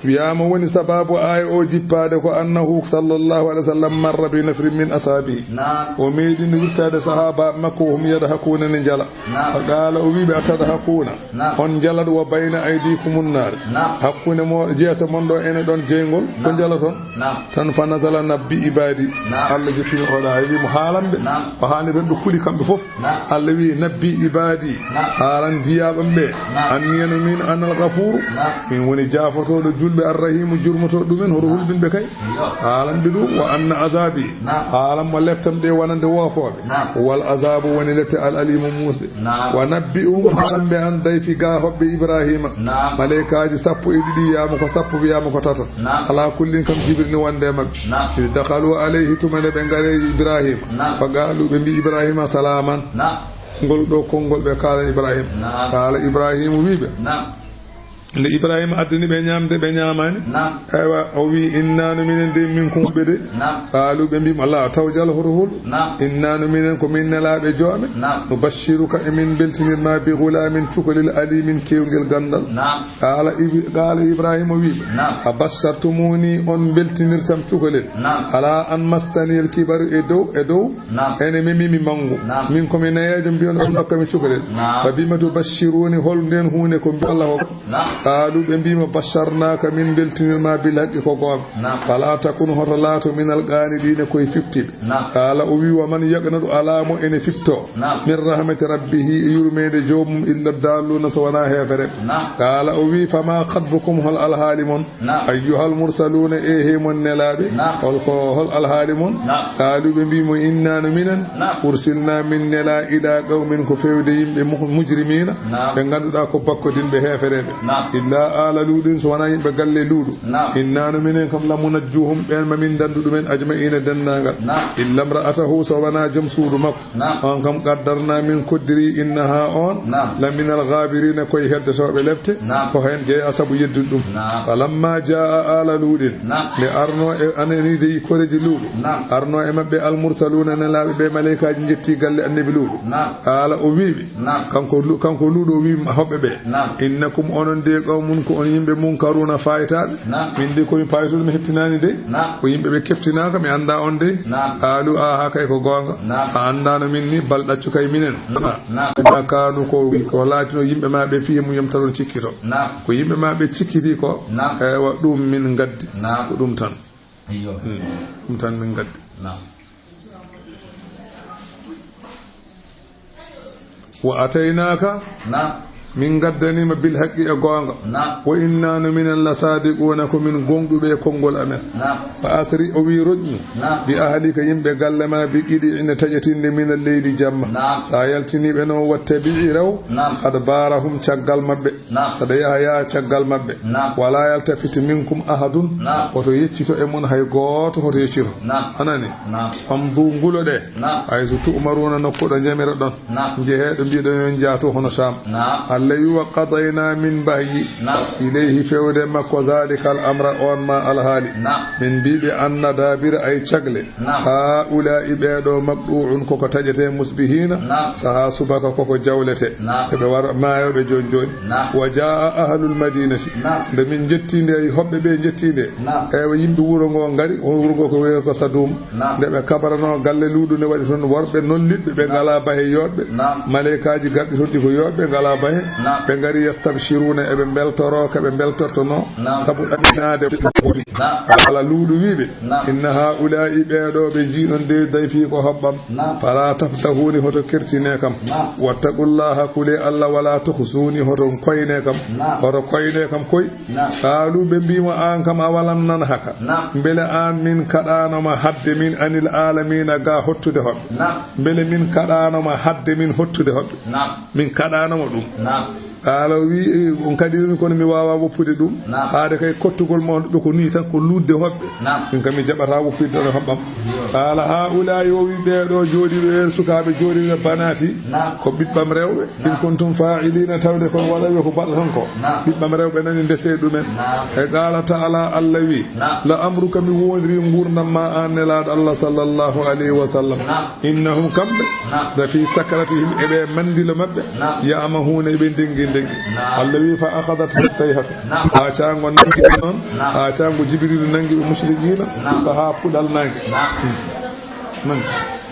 Wiyaama woni sabaabu aaya o jippaade ko annahu sallallahu alayhi wa sallam marra bi nafrin min ashaabihi. Naam. O meeɗino wirtaade sahaabaaɓe makko, wa hum yadhakuuna, ne njala. Naam. Fa qaala, o wii ɓe, atadhakuuna? Naam. On njalat, wa bayna aydiikumun naar. Naam. Hakkunde mo, jeese mon ɗo ene ɗon jeyngol, ko Naam. njalaton? Naam. Tan fa nazala nabbi ibaadi. Naam. Allah jippini oɗo aaya, wii mo haalan ɓe. Naam. O haalni ɓe ɓe kuli kamɓe fof. Naam. Allah wii, nabbi ibaadi. Naam. Haalan jiyaaɓe am ɓe. Naam. Anni no min anal ghafuuru. Naam. Min woni jaafotooɗo julɓe, arrahiimu, jurmotooɗo ɗumen, hoto hulɓin ɓe kay. Iyo. Haalan ɓe ɗum, wa anna azaabi. Naam. Haalan mo leptam ɗe wonande woofooɓe. Naam. Wal azaabu woni lepte al aliimu muusɗe. Naam. Wa nabbi'uhum, haalan ɓe an dayfi gaa hoɓɓe Ibraahiima. Naam. Maleykaaji sappo e ɗiɗi wiyaama ko sappo, wiyaama ko tato. Naam. Alaa kullin kam Jibril ne wonde e maɓɓe. Naam. Iz dakhalu alayhi, tuma nde ɓe ngari Ibraahiima. Naam. Fa qaalu, ɓe mbi Ibraahiima, salaaman. Naam. Ngol ɗo konngol ɓe kaalani Ibraahiima. Naam. Qaala Ibraahiima wii ɓe. Naam. Nde Ibraahiima addani ɓe ñaamde, ɓe ñaamaani. Naam. Eywa, o wii, inna no minen de minkum ɓe de. Naam. Qaalu, ɓe mbi mo, laa tawjal, hoto hulu. Naam. Inna no minen ko min nelaaɓe joome. Naam. Nubashshiruka, emin mbeltinir ma bi ghulaamin, cukalel, aliimin, keewngel ganndal. Naam. Qaala Ibi-, qaala Ibraahiima wii ɓe. Naam. Abashshartumuuni, on mbeltinirtam cukalel. Naam. Alaa an massani al kibaru, e dow, e dow. Naam. Ene memi mi manngu. Naam. Min ko mi nayeejo, mbiyon on ndokka mi cukalel. Naam. Fa bima tubashshiruuni, hol ndeen huunde ko mbi Allah o? Naam. Qaalu, ɓe mbi mo, basharnaaka, min mbeltinir ma bil haqqi ko goonga. Naam. Falaa takun, hoto laato minal qaanitiina, ko e fiftiiɓe. Naam. Qaala, o wii, wa man yaqnatu, alaa mo ene fiftoo. Naam. Min rahmati rabbihi, e yurmeende joomum, illa daalluuna, so wonaa heefereɓe. Naam. Qaala, o wii, fama khatbukum, hol alhaali mon? Naam. Ayyuhal mursaluuna, e he mon nelaaɓe, Naam. hol ko, hol alhaali mon? Naam. Qaalu, ɓe mbi mo, inna no minen, Naam. ursilna, min nelaa, ila qawmin, ko feewde yimɓe mu-, mujrimiina, Naam. ɓe ngannduɗaa ko bakkodinɓe heefereɓe. Naam. Illa ala Luuɗin, so wonaa yimɓe galle Luuɗu. Naam. Inna no minen kam lamunajjuhum, ɓeen ma min danndu ɗumen ajma'iina denndaangal. Naam. Illa imra'atahu, so wonaa joom suudu makko. Naam. On kam qaddarna min koddiri innaha on Naam. laminal ghaabiriina koye heddotooɓe lepte. Naam. Ko heen jeyaa sabu yeddude ɗum. Naam. Falamma jaa ala Luuɗin. Naam. Nde arno e anani dey koreeji Luuɗu. Naam. Arno e maɓɓe almursaluuna nelaaɓe ɓe maleykaaji njetti galle annabi Luuɗu. Naam. Qaala o wiiɓe. Naam. Kanko Lu-, kanko Luuɗu o wii hoɓɓe ɓe. Naam. Innakum onon de qawmun ko on yimɓe munkaruuna faaytaaɓe. Naam. Min de ko mi paaytuɗo mi heɓtinaani de. Naam. Ko yimɓe ɓe keɓtinaaka mi anndaa on de. Naam. Qaalu aha kay ko goonga. Naam. A anndaano min ni bal ɗaccu kay minen. Naam. Naam. Ma kaanu ko, ko laatino yimɓe ma ɓe fiye mum yom taron cikkito. Naam. Ko yimɓe ma ɓe cikkiti ko. Naam. Ewa ɗum min ngaddi. Naam. Ko ɗum tan. Iyo. Hmm. Ɗum tan min ngaddi. Naam. Wa ataynaaka. Naam. Min ngaddanima bil haqqi e goonga. Naam. Wa inna no minen la saadiquuna ko min gonɗuɓe e konngol amen. Naam. Fa asri o wi roƴƴu. Naam. Bi ahlika yimɓe galle ma bi qidi'in taƴatinde minal leyli jamma. Naam. Sa yaltiniɓe noon wattabi'i rew. Naam. Adbarahum caggal maɓɓe. Naam. Saɗa yaha yaha caggal maɓɓe. Naam. Wala yaltafit minkum ahadun. Naam. Hoto yeccito e mon hay gooto hoto yeccito. Naam. Anani? Naam. Famdu ngulo ɗe. Naam. Haysu tu'maruna nokku ɗo njamira ɗon. Naam. Njehee ɗo mbiɗon yo njahtu hono Saam. Naam. Allah wi wa qadayna min bahyi. Naam. Ilayhi fewde makko zalikal amra on ma alhaali. Naam. Min mbiɓe anna dabira ay cagle. Naam. Haa'ulaa'i ɓeeɗo maqɗuu'un koko taƴete musbihiina. Naam. Sahaa subaka koko jawlete. Naam. Eɓe wara maayooɓe jooni jooni. Naam. Wa jaa'a ahlul madiinati. Naam. Nde min njettii nde, hoɓɓe ɓe njettii nde. Naam. Eywa yimɓe wuro ngo ngari, wuro ngo ko wiyee ko Sadum. Naam. Nde ɓe kabaranoo galle Luuɗu nde waɗi toon worɓe nolliɓɓe ɓe ngalaa bahe yooɗɓe. Naam. Maleykaaji garɗi toon ɗi ko yooɗɓe ngalaa bahe. Naam. Ɓe ngari yastabshiruuna eɓe mbeltoroo ka ɓe mbeltortonoo. Naam. Sabu ɗaminaade. Naam. Ala Luuɗu wiiɓe. Naam. Inna haa'ulaa'i ɓeeɗo ɓe njiiɗon de dayfi ko hoɓɓam. Naam. Falaa tafdahuuni hoto kersinee kam. Naam. Wattaqullaaha kulee Allah walaa tukhzuuni hoto koynee kam. Naam. Hoto koynee kam koy. Naam. Qaalu ɓe mbii mo aan kam awalam nanhaka. Naam. Mbele aan min kaɗaano ma hadde min anil aalamiina ga hottude hoɓɓe. Naam. Mbele min kaɗaano ma hadde min hottude hoɓɓe. Naam. Min kaɗaano ma ɗum. Naam. Qaala o wii, on kaɗirmi kono mi waawaa woppude ɗum. Naam. Haade kay kottugol ma on ɗo ko nii tan ko luutde hoɓɓe. Naam. Min kam mi jaɓataa woppude ɗon e hoɓɓam. Iyo. Qaala haa'ulaa'i o wii ɓeeɗo jooɗiiɓe ɓeen sukaaɓe jooɗiiɓe banaati. Naam. Ko ɓiɓɓam rewɓe. In kuntum faa'iliina tawde kon waɗayɓe ko mbaɗaton ko. Naam. Ɓiɓɓe am rewɓe nani ndesee ɗumen. Naam. E qaala ta'ala Allah wi. Naam. La amruka mi woondirii nguurndam ma aan nelaaɗo Allah sallallahu alayhi wa sallam. Naam. Innahum kamɓe. Naam. La fi sakratihim eɓe manndilo maɓɓe. Naam. Ya'mahuuna eɓe ndenngi. Degge. Naam. Allah wi, "Fa akhadathu sayhatu." Naam. Haa caango nangi ɓe noon. Naam. Haa caango Jibriilu nangi ɓe mushrikiina. Naam. Sahaa puɗal naange. Naam. Hmm. Nangi.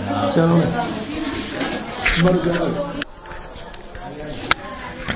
Naam. Ceerno men.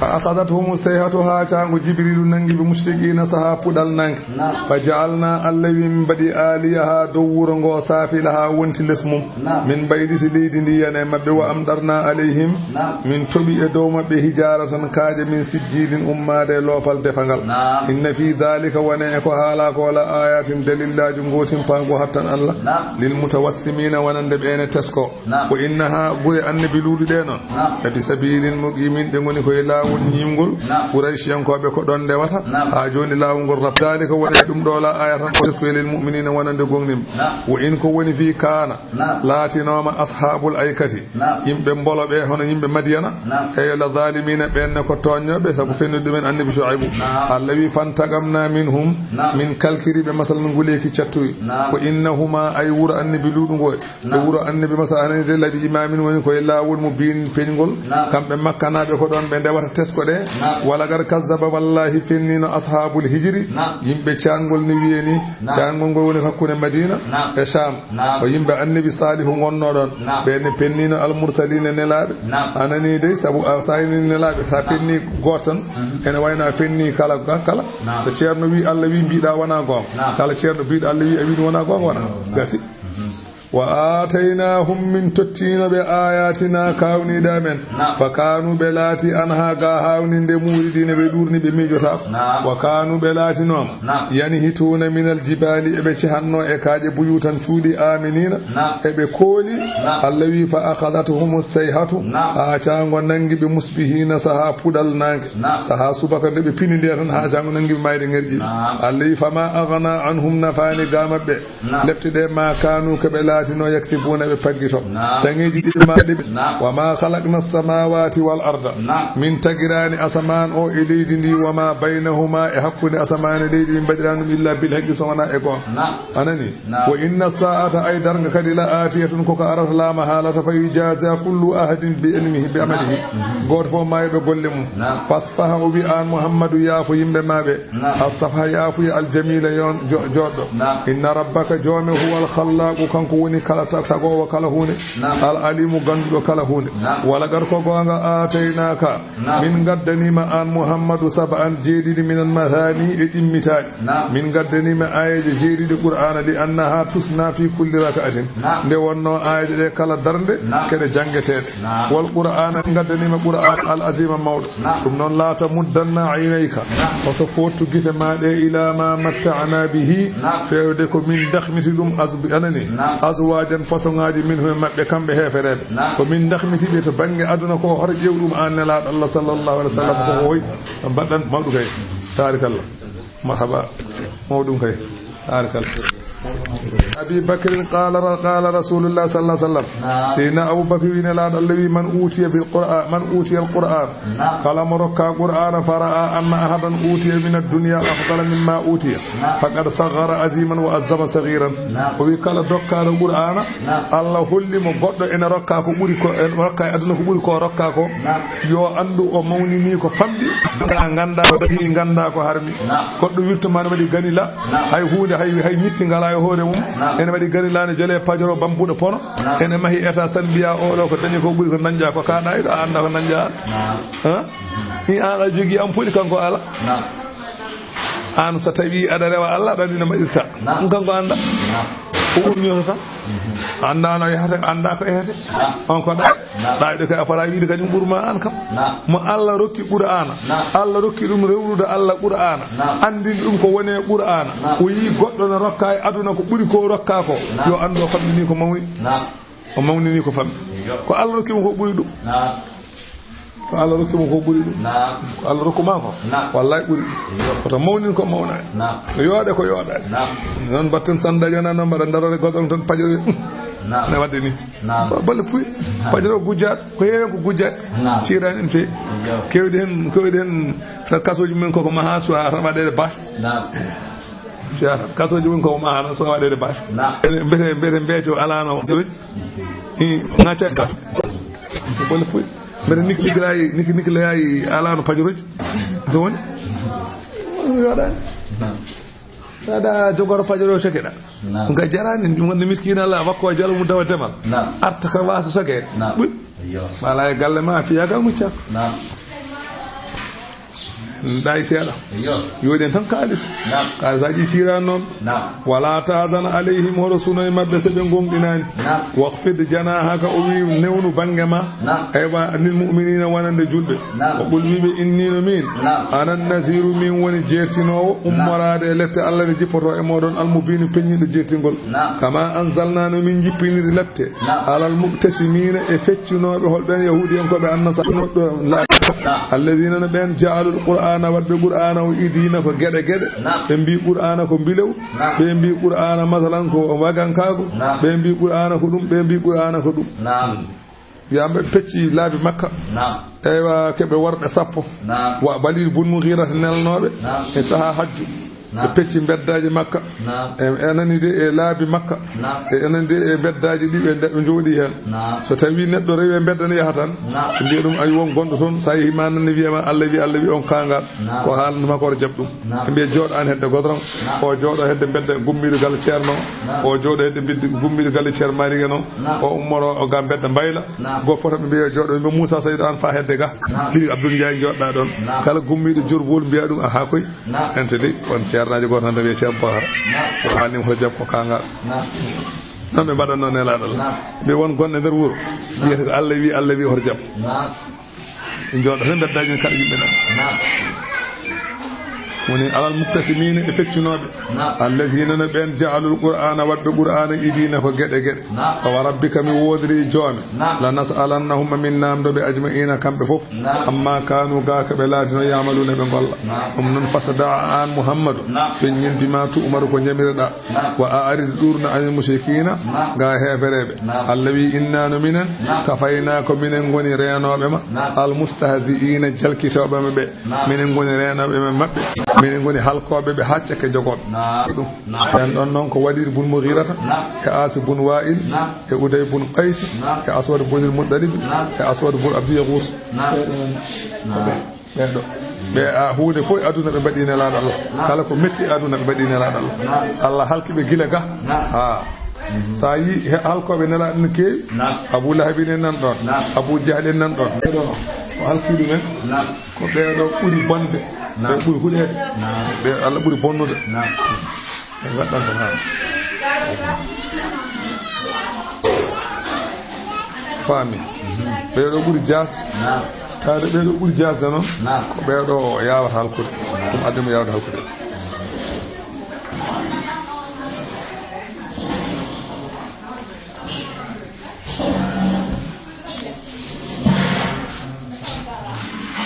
Fa akhadathum sayhatu, haa caango Jibriilu nangi ɓe mushrikiina sahaa puɗal naange. Naam. Fa ja'alna, Allah wi, min mbaɗi aliyaha dow wuro ngo saafilaha wonti les mum. Naam. Min mbayliti leydi ndi yana e maɓɓe, wa amdarna alayhim. Naam. Min toɓi e dow maɓɓe hijaratan kaaƴe min sijjilin ummaade e loopal defangal. Naam. Inna fi dhalika, wone e ko haala ko, la ayatin dalillaaju gootimpaagu hattan Allah. Naam. Lil mutawassimiina, wonande ɓe ene tesko. Naam. Ko innaha, gure annabi luuɗi ɗe noon. Naam. Labi sabilin muqimin, ɗe ngoni koye laawol ñiimngol. Naam. Qurayshiyankooɓe ko ɗon ndewata. Naam. Haa jooni laawol ngol raf. Daalika, woni ɗum ɗo la aaya tan, o teskoy lil mu'minina, wonande gomɗinɓe. Naam. Wa in, ko woni fii kaana, naam, laatinooma ashaabul aykati, naam, yimɓe mbolo ɓe, hono yimɓe Madiyana. Naam. Eyo, la zaalimiina, ɓeen ne ko tooñnooɓe, sabu fennude ɗumen annabi Shuaybu. Naam. Allah wi, "Fantaqamna minhum", naam, min kalkiri ɓe, masalan, nguleeki cattuyi. Naam. Ko innahuma, ay wuro annabi luuɗu ngo, e wuro annabi Musa, anani de, labi imamin, woni koye laawol mubiin peñgol. Naam. Kamɓe Makkanaaɓe ko ɗoon ɓe ndewata tesko ɗe. Naam. Wala qad kazzaba, wallahi fenniino, ashaabul hijri, naam, yimɓe caangol ne wiyee ni. Naam. Caangol ngol woni hakkunde Madina, naam, e Sham. Naam. Ko yimɓe annabi Saalihu ngonnoo ɗoon. Naam. Ɓe ne penniino al mursaliina, nelaaɓe. Naam. Anani de, sabu a sayni nelaaɓe, sa, naam, fenni gooto tan, mhm, ene wayno a fenni kala, kala. Naam. So ceerno wi Allah wi mbiɗa wona goonga. Naam. Kala ceerno biɗo Allah wi a wi ɗum wona goonga, wona. Naam. Gasi. Mhm. Wa aataynahum, min tottiino ɓe, ayatina, kaawniiɗe amen. Naam. Fa kaanu, ɓe laati, anha, ga haawninde, muuridiina, ɓe ɗuurni, ɓe miijotaako. Naam. Wa kaanu, ɓe laatinooma. Naam. Yanhituuna minal jibaali, eɓe cehannoo e kaaƴe, buyutan, cuuɗi, aaminiina, naam, eɓe kooli. Naam. Allah wi, fa akhadathum sayhatu, naam, haa caango nanngi ɓe, musbihiina, sahaa puɗal naange. Naam. Sahaa subaka nde ɓe pinindira tan, haa caango nanngi ɓe maayde ŋerƴi. Naam. Allah wi, fama aghna anhum, nafaani ga maɓɓe. Naam. Lepte ɗe ma kaanu, ko ɓe laatino, yaksibuuna, ɓe paggito. Naam. Saŋeeji ɗiɗi ma ɗiɗi. Naam. Wa ma khalaqna as-samawati wal arda. Naam. Min tagiraani asamaan o e leydi ndi, wa ma baynahuma, e hakkunde asamaan e leydi, min mbaɗiraani ɗum illa bil haqqi, so wonaa e goonga. Naam. Anani? Naam. Wa inna sa'ata, ay darnga kadi, la atiyatun, ko ka arata, la mahalata, fa yujaza kullu ahadin bi ilmihi, bi amalihi. Naam. Mhm. Gooto fof ma yoɓe golle mum. Naam. Fasfah, o wi aan Muhammadu, yaafo yimɓe ma ɓe. Naam. As-safha, yaafuya, al-jamila, yon, jo-, joɗɗo. Naam. Inna rabbaka, joome, huwa al-khallaqu, kanko woni kala ta-, tagoowo kala huunde. Naam. Al-alimu, gannduɗo kala huunde. Naam. Wala gar ko goonga, aataynaaka, naam, min ngaddaniima aan Muhammadu, sab'an, jeeɗiɗi, minal mathani, e ɗimmitaali. Naam. Min ngaddaniima aayeeje jeeɗiɗi Qur'aana, li annaha tusna fi kulli raka'atin. Naam. Nde wonnoo aayeeje ɗe kala darnde, naam, keɗe janngeteeɗe. Naam. Wal Qur'aana, min ngaddaniima Qur'aana al-azima, mawɗo. Naam. Ɗum noon, la tamuddanna aynayka. Naam. Oto foottu gite ma ɗe, ila ma matta'na bihi. Naam. Feewde ko min dahmiti ɗum, azbi-, anani. Naam. Azwajan, façon ngaaji, minhum, e maɓɓe, kamɓe heefereeɓe. Naam. Ko min dahmiti ɓe to bannge aduna ko, hoto ƴeew ɗum aan Nelaaɗo Allah sallallahu alaihi wasallam, naam, ko hoy. Mbaɗɗan mawɗum kay. Taarikallah. Marhaba. Mawɗum kay. Taarikallah. Abi Bakrin, qala ra-, qala Rasulullah sallallahu alaihi wasallam. Naam. Seydina Abu Bakr wi, Nelaaɗo Allah wi, man utiya bil Qur'an, man utiya al Qur'an. Naam. Kala mo rokka Qur'aana, fa ra'a anna ahadan utiya min ad-dunya afdala mimma utiya, naam, faqad saghara aziman wa azzama saghiran. Naam. O wi, kala dokkaaɗo Qur'aana, naam, Allah holli mo goɗɗo ene rokka ko ɓuri ko, ene rokka e aduna ko ɓuri ko rokka ko, naam, yo anndu o mawnini ko famɗi, ganda ko dañi, ganda ko harmi. Naam. Goɗɗo wirtoma ne waɗi ganila, naam, hay huunde, hay, hay ñitti ngala e hoore mum. Naam. Ene waɗi ganila ne jole pajoro bambuɗo pono. Naam. Ene mahi état tan mbiya oɗo ko dañi ko ɓuri ko dañƴa ko, kaɗa iɗo a annda ko dañƴa. Naam. Ha? Ni an a jogii ampoule, kanko ala. Naam. An so tawi aɗa rewa Allah, ɗan ina mbaɗirta. Naam. Ɗum kanko annda. Naam. Ko ɗum yotata. Mhm. Annda no yahata, annda ko yahata. Naam. On ko ɗa. Naam. Ɗa iɗo kay a fota wiide kañum ɓurma an kam. Naam. Mo Allah rokki Qur'aana. Naam. Allah rokki ɗum rewrude Allah Qur'aana. Naam. Anndin ɗum ko woni e Qur'aana. Naam. O yii goɗɗo no rokka e aduna ko ɓuri ko rokka ko. Naam. Yo anndu o famɗini ko mawni. Naam. O mawnini ko famɗi. Iyo. Ko Allah rokki mo ko ɓuri ɗum. Naam. Ko Allah rokki mo ko ɓuri ɗum. Naam. Ko Allah rokku ma ko. Naam. Wallahi ɓuri ɗum. Iyo. Koto mawnin ko mawnaani. Naam. Ko yooɗe ko yooɗaani. Naam. Noon mbatten sanndaji, wona noon mbaɗa darore goɗɗo tan pajere. Naam. Ne wadde ni. Naam. Ba-, balle puy. Naam. Pajere o gujjaaɗo. Ko heewi ko gujjaaɗo. Naam. Ciiraani en feewi. Iyo. Keewɗi heen, keewɗi heen. Tan kasooji men koko maha suwa tan waɗeede baafe. Naam. Suwa tan kasooji men koko maha tan suwa waɗeede baafe. Naam. Mbete, mbete mbeeco alaano. Hi, ngacca ka. Wala puy. Mbeɗa nik-, nikilaayi, nik-, nikilaayi alaano pajorooji. Ɗum woni? Ɗum yooɗaani. Naam. Aɗa jogoro pajoro sekeɗa. Naam. Ɗum kay jaraani, wonde miskiina Allah, wakko e jalo mum dawa demal. Naam. Arta ka waasa sogeede. Naam. Ɓuy. Iyo. Wala e galle ma, fiya ka mucca. Naam. Ɗay seeɗa. Iyo. Yooɗen tan kaalis. Naam. Kaalisaaji siirani noon. Naam. Wala tahzan alayhim, hoto suno e maɓɓe so ɓe gonɗinaani. Naam. Waqfid janahaka, o wi newnu bannge ma. Naam. Eywa, lil mu'minina, wonande julɓe. Naam. Wa qul, wiɓe, inni no min. Naam. Ana naziru, min woni jeertinoowo, naam, ummoraade e lette Allah ne jippoto e mooɗon, al mubinu, peññiɗo jeertingol. Naam. Kama anzalna, no min jippiniri lette. Naam. Alal muqtasimina, e feccinooɓe, hol ɓeen yahuudiyankooɓe annasara. Naam. Alladina, no ɓeen, ja'alul qur'ana, waɗɓe qur'ana o idina ko geɗe geɗe. Naam. Ɓe mbi qur'ana ko mbilew. Naam. Ɓe mbi qur'ana masalan ko wagankaagu. Naam. Ɓe mbi qur'ana ko ɗum, ɓe mbi qur'ana ko ɗum. Naam. Wiyama ɓe pecci laabi Makka. Naam. Eywa, keɓe worɓe sappo. Naam. Wa Walid bun Mughira nelnooɓe. Naam. E saha hajju. Naam. Ɓe pecci mbeddaaji Makka. Naam. E, enani de e laabi Makka. Naam. E, enani de e mbeddaaji ɗi ɓe nde-, ɓe njooɗi heen. Naam. So tawi neɗɗo rewi e mbedda ne yaha tan. Naam. Ɓe mbiya ɗum, ayi, won gonɗo toon, so a yehi ma nanne wiyama Allah wi, Allah wi, on kaangal. Naam. Ko haalnuma ko, oto jaɓ ɗum. Naam. Ɓe mbiya jooɗo an hedde Godorong. Naam. O jooɗo hedde mbedda gummiiɗo galle Ceerno. Naam. O jooɗo hedde mbedda gummiiɗo galle Ceerno Maari Geno. Naam. O ummoro o ga mbedda Mbayla. Naam. Go fof tan ɓe mbiya jooɗo, ɓe mbiya Moussa Saydou an fa hedde ga. Naam. Ɗiɗi Abdoul Ndiaye jooɗɗa ɗoon. Naam. Kala gummiiɗo Diourbel mbiya ɗum, aha koy. Naam. Ente de, on ceernaajo gooto tan rewi Ceerno Bakar. Naam. Ko haalnima hoto jaɓ ko kaangal. Naam. Noon ɓe mbaɗatnoo nelaaɗo Allah. Naam. Mbi won gonɗo e nder wuro. Naam. Wiyata ko Allah wi, Allah wi hoto jaɓ. Naam. Ɓe njooɗo tan mbeddaaji ne kaɗa yimɓe nan. Naam. Woni alal muktasimina e feccinooɓe. Naam. Alladina no ɓeen ja'alul qur'ana waɗɓe qur'ana idina ko geɗe geɗe. Naam. Fa wa rabbika mi woodiri joomi. Naam. La nas'alannahum min naamdoɓe ajma'ina kamɓe fof. Naam. Amma kanu ga ko ɓe laatino ya'maluna ɓe golla. Naam. Ɗum noon fasda an Muhammadu. Naam. Feññin bima tu'maru ko ñamireɗa. Naam. Wa a'rid ɗuurna anil mushrikina. Naam. Ga heefereɓe. Naam. Allah wi inna no minen. Naam. Kafayna ko minen ngoni reenooɓe ma. Naam. Al mustahzi'ina jalkitooɓe ma ɓe. Naam. Minen ngoni reenooɓe ma maɓɓe. Minen ngoni halkooɓe ɓe haa cekke jogooɓe. Naam. Ɗum. Naam. Ɓen ɗon noon ko Walid bun Mughirata. Naam. E Asi bun Wa'il. Naam. E Uday bun Qaysi. Naam. E Aswad bun Muttalib. Naam. E Aswad bun Abdi Yaghus. Naam. Ɓe ɗon. Naam. Ɓe ɗo. Ɓe, a, huunde fof e aduna ɓe mbaɗi nelaaɗo Allah. Naam. Kala ko metti e aduna ɓe mbaɗi nelaaɗo Allah. Naam. Allah halki ɓe gila ga. Naam. Ha. Mhm. So a yi he halkooɓe nelaaɗo ne keewi. Naam. Abu Lahabi en nan ɗon. Naam. Abu Jahli en nan ɗon. Ɓe ɗo o halki ɗumen. Naam. Ko ɓe ɗo ɓuri bonde. Naam. Ɓe ɓuri huɗeede. Naam. Ɓe Allah ɓuri bonnude. Naam. Ɓe mbaɗɗan ɗum haa. Faami. Mhm. Ɓee ɗo ɓuri jaas. Naam. Taade ɓee ɗo ɓuri jaasde noon. Naam. Ko ɓee ɗo yaawata halkude. Naam. Ɗum addi mo yaawde halkude.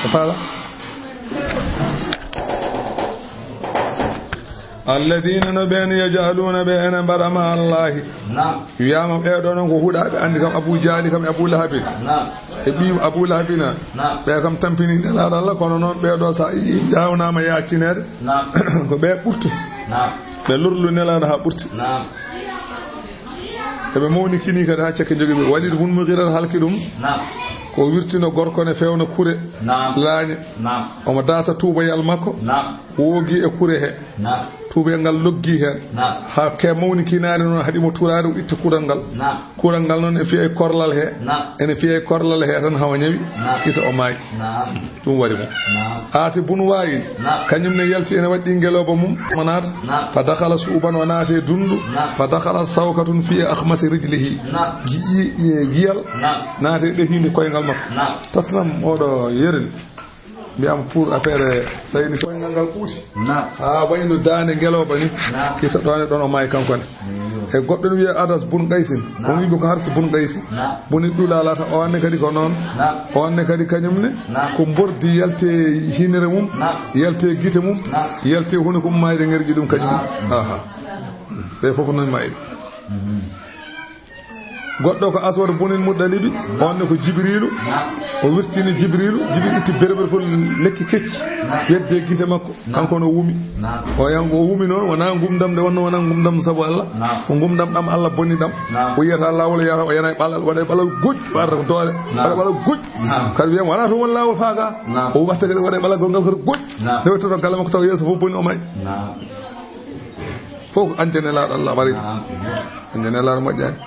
Ko faala? Alladina no ɓeen yaj'aluna ɓe ene mbaɗa ma Allahi. Naam. Wiyama ɓee ɗo noon ko huɗaaɓe, anndi kam Abu Jahli kam e Abu Lahabi. Naam. E ɓiyum Abu Lahabi na. Naam. Ɓe kam tampini nelaaɗo Allah, kono noon ɓee ɗo sa yi jaawnama yaccineede. Naam. Ko ɓe ɓurti. Naam. Ɓe lorlu nelaaɗo haa ɓurti. Naam. Eɓe mawnikini kadi haa cekke jogi ɓe. Walid bun Mughira halki ɗum. Naam. Ko wirtino gorko ne fewna kure. Naam. Laañe. Naam. Omo daasa tuubayal makko. Naam. Woogi e kure he. Naam. Tuubayal ngal loggi heen. Naam. Haa ke mawnikinaade noon haɗi mo turaade o itta kural ngal. Naam. Kural ngal noon e fiyay korlal he. Naam. Ene fiyay korlal he tan hawa ñawi. Naam. Kisa o maayi. Naam. Ɗum waɗi mo. Naam. Aasi bun Waa'il. Naam. Kañum ne yalti ene waɗi ngelooba mum. Mo naata. Naam. Fa dakhala su'uban o naati e dundu. Naam. Fa dakhala sawkatun fi akhmasi rijlihi. Naam. Gi-, gi-, giyal. Naam. Naati e ɗefiinde koyngal makko. Naam. Tottanam oɗo yerin. Mbiyam pour affaire sayni koyngal ngal ɓuuti. Naam. Haa wayno daande ngelooba ni. Naam. Kisa ɗoon e ɗoon o maayi kanko ne. Iyo. E goɗɗo ne wiya Adas bun Qaysin. Naam. On wiɓe ko Harsi bun Qaysi. Naam. Buni ɗulalata o anne kadi ko noon. Naam. O anne kadi kañum ne. Naam. Ko mbordi yalte hinere mum. Naam. Yalte gite mum. Naam. Yalte hunuko mum mayde ngerƴi ɗum kañum. Naam. Aha. Ɓe fof ko noon mayde. Mhm. Goɗɗo ko Aswad bunil Muɗɗalibi, on ne ko Jibriilu. O wirtini Jibriilu, Jibriilu itti berbere fof lekki kecci, wedde gite makko. Kanko no wumi. O yan-, o wumi noon, wonaa ngumdam nde wonno, wonaa ngumdam sabu Allah. Ko ngumdam ɗam Allah bonni ɗam. O yiyata laawol, yiyata o yana e ɓalal, waɗa e ɓalal gujjo, arata ko doole. Waɗa ɓalal gujjo. Kadi wiyam, wonaa toon woni laawol faaga. O watta kadi waɗa e ɓalal gol ngal kadi gujjo. Nde wettoto galle makko taw yeeso fof boni o may. Fof ko anje nelaaɗo Allah wari. Anje nelaaɗo moƴƴaani.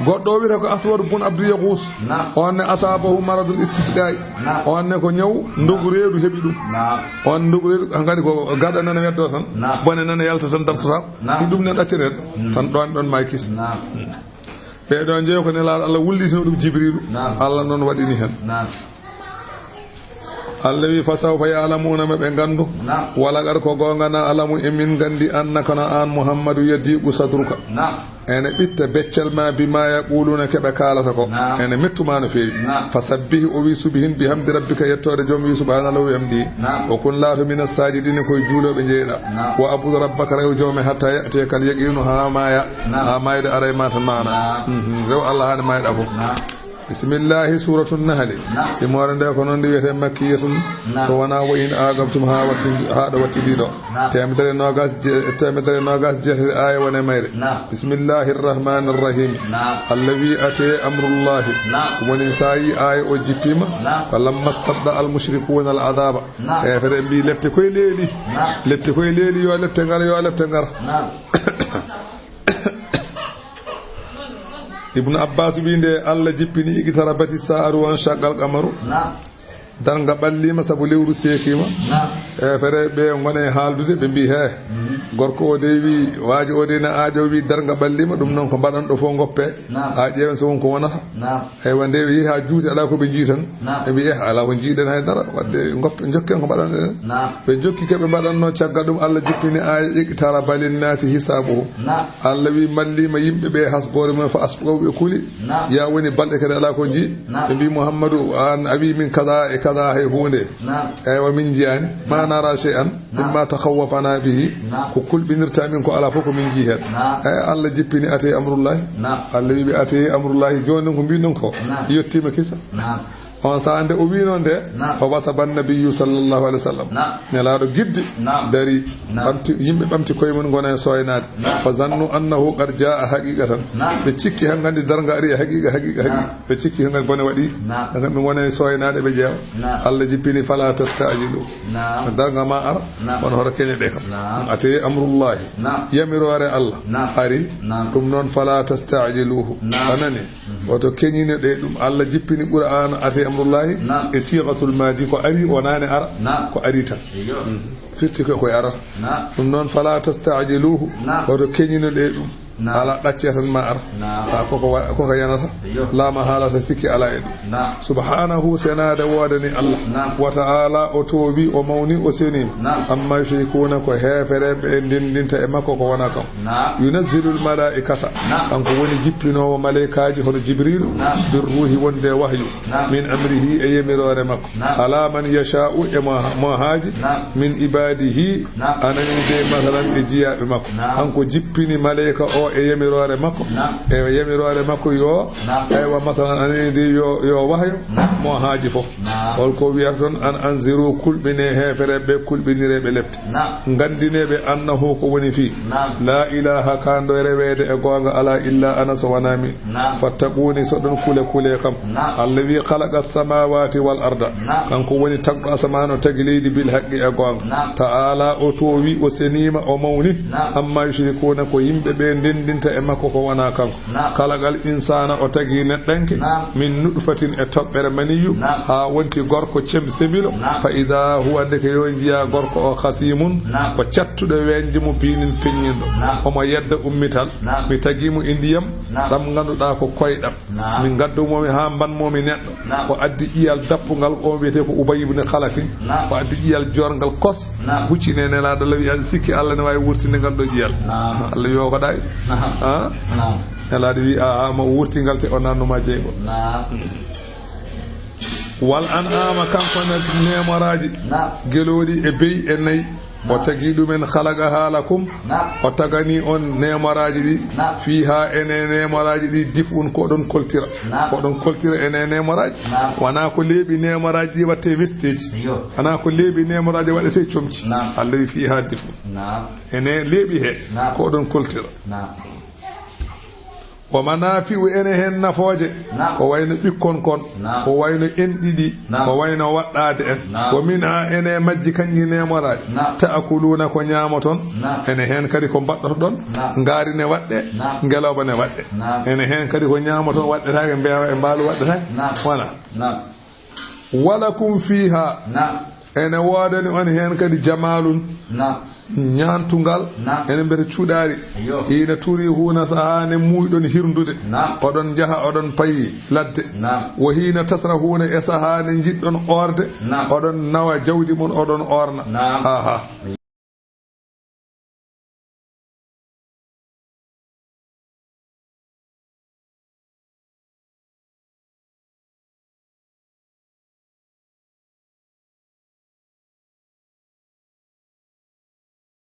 Goɗɗo o wiyata ko Aswad bun Abdu Yagus. On ne asaabahu maradul istisqaay. On ne ko ñaw ndogu reedu heɓi ɗum. On ndogu reedu, hankadi ko gaɗa nana weddo tan. Bone nana yalta tan dartotaako. Ɗum ne ɗaccete tan ɗon, ɗon may kisi. Ɓee ɗoo njeyo ko nelaaɗo Allah wullitino ɗum Jibriilu. Allah noon waɗini heen. Allah wi, "Fa sawfa ya'lamuuna", ma ɓe nganndu. Wala qad ko goonga, "na'lamu", emin nganndi, "annaka", no aan Muhammadu, "yadiqu sadruka", ene ɓitta beccal ma, "bima yaquluuna", ke ɓe kaalata ko. Ene mettu ma no feewi. "Fa sabbih", o wi, "subihin", "bihamdi rabbika", yettoode joom wi, "subhaanallah", o wi, "hamdi". "Wa kun", laato, "mina saajidiina", koye juulooɓe njeyɗa. "Wa abud rabbaka", rew joome, "hatta ya'tiyakal yaqiinu", haa maaya. Haa maayde ara e ma tan maana. Mhm. Rew Allah haa nde maayɗa fof. Bismillahi, Suuratu Nahli. Simoore nde ko noon nde wiyetee makkiyatun. So wonaa "wa in aqabtum", haa watti, haa ɗo watti ɗiɗo. Teemedere noogas je-, teemedere noogas jeetati aaya woni e mayre. Bismillahi rahmani rahim. Allah wi, "Atee amrullahi." Woni so a yi aaya o jippiima. "Falamma stadda al mushrikuuna al adaba." Heefere mbi lepte koye leeli. Lepte koye leeli, yo lepte ngar, yo lepte ngar. Ibnu Abbas wi nde Allah jippini, "Iqtarabati sa'atu wan shaqqal qamaru." Darnga ɓalliima sabu lewru seekiima. Heefere ɓe ngona e haaldude, ɓe mbi, "He, gorko o de wi, waajo o de na aaƴo wi darnga ɓalliima, ɗum noon ko mbaɗanɗo fof ngoppe. A ƴeewen so won ko wonata." Eywa, nde ɓe yehi haa juuti, alaa ko ɓe njii tan. Ɓe mbi, "Eh, alaa ko njiiɗen hay dara, wadde ngoppe, njokken ko mbaɗanɗen." Ɓe njokki ko ɓe mbaɗanno, caggal ɗum Allah jippini aaya, "Iqtaraba linnaasi hisaabuhum." Allah wi, "Malliima yimɓe ɓe hasboore mum, fa asbahu", ɓe kuli. Ya woni balɗe kadi alaa ko njii. Ɓe mbi, "Muhammadu, aan a wi min kaza e kaza hay huunde." Eywa, min njiyaani. "Ma nara shay'an mimma takhawwafana bihi." Ko kulɓinirta min ko alaa fof ko min njii heen. Eyi, Allah jippini, "Atee amrullahi." Allah wi ɓe, "Atee amrullahi." Jooni noon ko mbiɗon ko yettiima kisa. On sahaa nde o wiino nde, fa wasaba nabiyyu sallallahu alaihi wasallam. Nelaaɗo giddi dari, ɓamti, yimɓe ɓamti koye mum ngona e sooynaade. Fa zannu annahu qad jaa haqiqatan. Ɓe cikki hankadi darnga ari e haqiqa, haqiqa, haqiqa. Ɓe cikki hankadi bone waɗi. Hankadi ɓe ngona e sooynaade ɓe ƴeewa. Allah jippini, fala tasta'jilu. Darnga ma ara, kono hoto keñe ɗe kam. Atee amrullahi. Yamiroore Allah ari. Ɗum noon, fala tasta'jiluhu. A nani? Woto keñine ɗe ɗum. Allah jippini Qur'aana, atee amrullahi, e sigatul madi, ko ari, wonaani ara, ko ari tan. Firti ko koye arata. Ɗum noon, fala tasta'jiluhu. Woto keñine ɗe ɗum. Alaa, ɗaccee tan ma ara. Koko wa-, koko yanata. La mahalata, sikki alaa e ɗum. Subhanahu, senaade woodani Allah. Wa ta'ala, o toowi, o mawni, o seni. Amma yushrikuna, ko heefereɓe e ndendinta e makko ko wona kam. Yunazzilul malaikata, kanko woni jippinoowo malaikaaji hono Jibrilu, bir ruhi, wonde wahyu, min amrihi, e yamiroore makko, ala man yasha'u, e mo, mo haaji, min ibadihi, anani de, masalan, e jiyaaɓe makko. Kanko jippini malaika o e yamiroore makko, e yamiroore makko yo, aywa, masalan, anani de yo, yo wahyu mo haaji fof. Hol ko wiyata toon? An anziru, kulɓine heefereɓe, kulɓinireɓe lepte. Nganndinee ɓe annahu, ko woni fii. La ilaha, ka ndo reweede e goonga alaa, illa ana, so wonaa min. Fattaquuni, so ɗon kule, kule kam. Allah wi, khalaqa samawati wal arda. Kanko woni tagɗo asamaan, o tagi leydi bil haqqi, e goonga. Ta'ala, o toowi, o seniima, o mawni. Amma yushrikuna, ko yimɓe ɓe ndenndinta e makko ko wonaa kanko. Khalaqal insana, o tagi neɗɗanke. Min nutfatin, e toɓɓere maniyu. Haa wonti gorko cem semilo. Fa idha huwa, ndeke yo njiya gorko o, khasimun, ko cattuɗo weñde mo, binin, peññinɗo. Omo yedda ummital. Mi tagi mo e ndiyam ɗam ngannduɗaa ko koyɗam. Min ngaddu mo mi haa mban mo mi neɗɗo. Ko addi ƴiyal dappungal, o wiyetee ko Ubay ibn Khalafin. Ko addi ƴiyal joorngal kos. Huccine Nelaaɗo lawi, aɗa sikki Allah ne waawi wurtinde ngal ɗo ƴiyal? Allah wi o ko ɗaay. Ha? Nelaaɗo wi, a, a, ma wurti ngal te o nanno ma jeygol. Wal an'ama, kanko ne neemoraaji, gelooɗi e beyi e nayi. O tagi ɗumen, خلقها لكم. O tagani on neemaraaji ɗi. Fiiha, ene neemaraaji ɗi, دفء, ko oɗon koltira. Ko oɗon koltira ene neemaraaji. Wonaa ko leeɓi neemaraaji ɗi waɗtee vesteeji. Wonaa ko leeɓi neemaraaji waɗetee comci. Allah wi فيها دفء. Ene leeɓi he. Ko oɗon koltira. ومنافع, ene heen nafooje. Ko wayno ɓikkon kon. Ko wayno enɗi ɗi. Ko wayno waɗɗaade en. ومنها, ene majji kanji neemaraaji. تأكلون, ko ñaamoton. Ene heen kadi ko mbaɗɗotoɗon. Ngaari ne waɗɗe. Ngelooba ne waɗɗe. Ene heen kadi ko ñaamoton waɗɗetaake, mbeewa e mbaalu waɗɗetaake. Wonaa. ولكم فيها. Ene woodani on heen kadi جمال. Ñaantungal. Ene mbiyete cuɗaari. حين تريحون, sahaa nde muuyɗon hirnude. Oɗon njaha, oɗon payi ladde. وحين تسرحون, e sahaa nde njiɗɗon oorde. Oɗon nawa jawdi mon, oɗon oorna. Aha.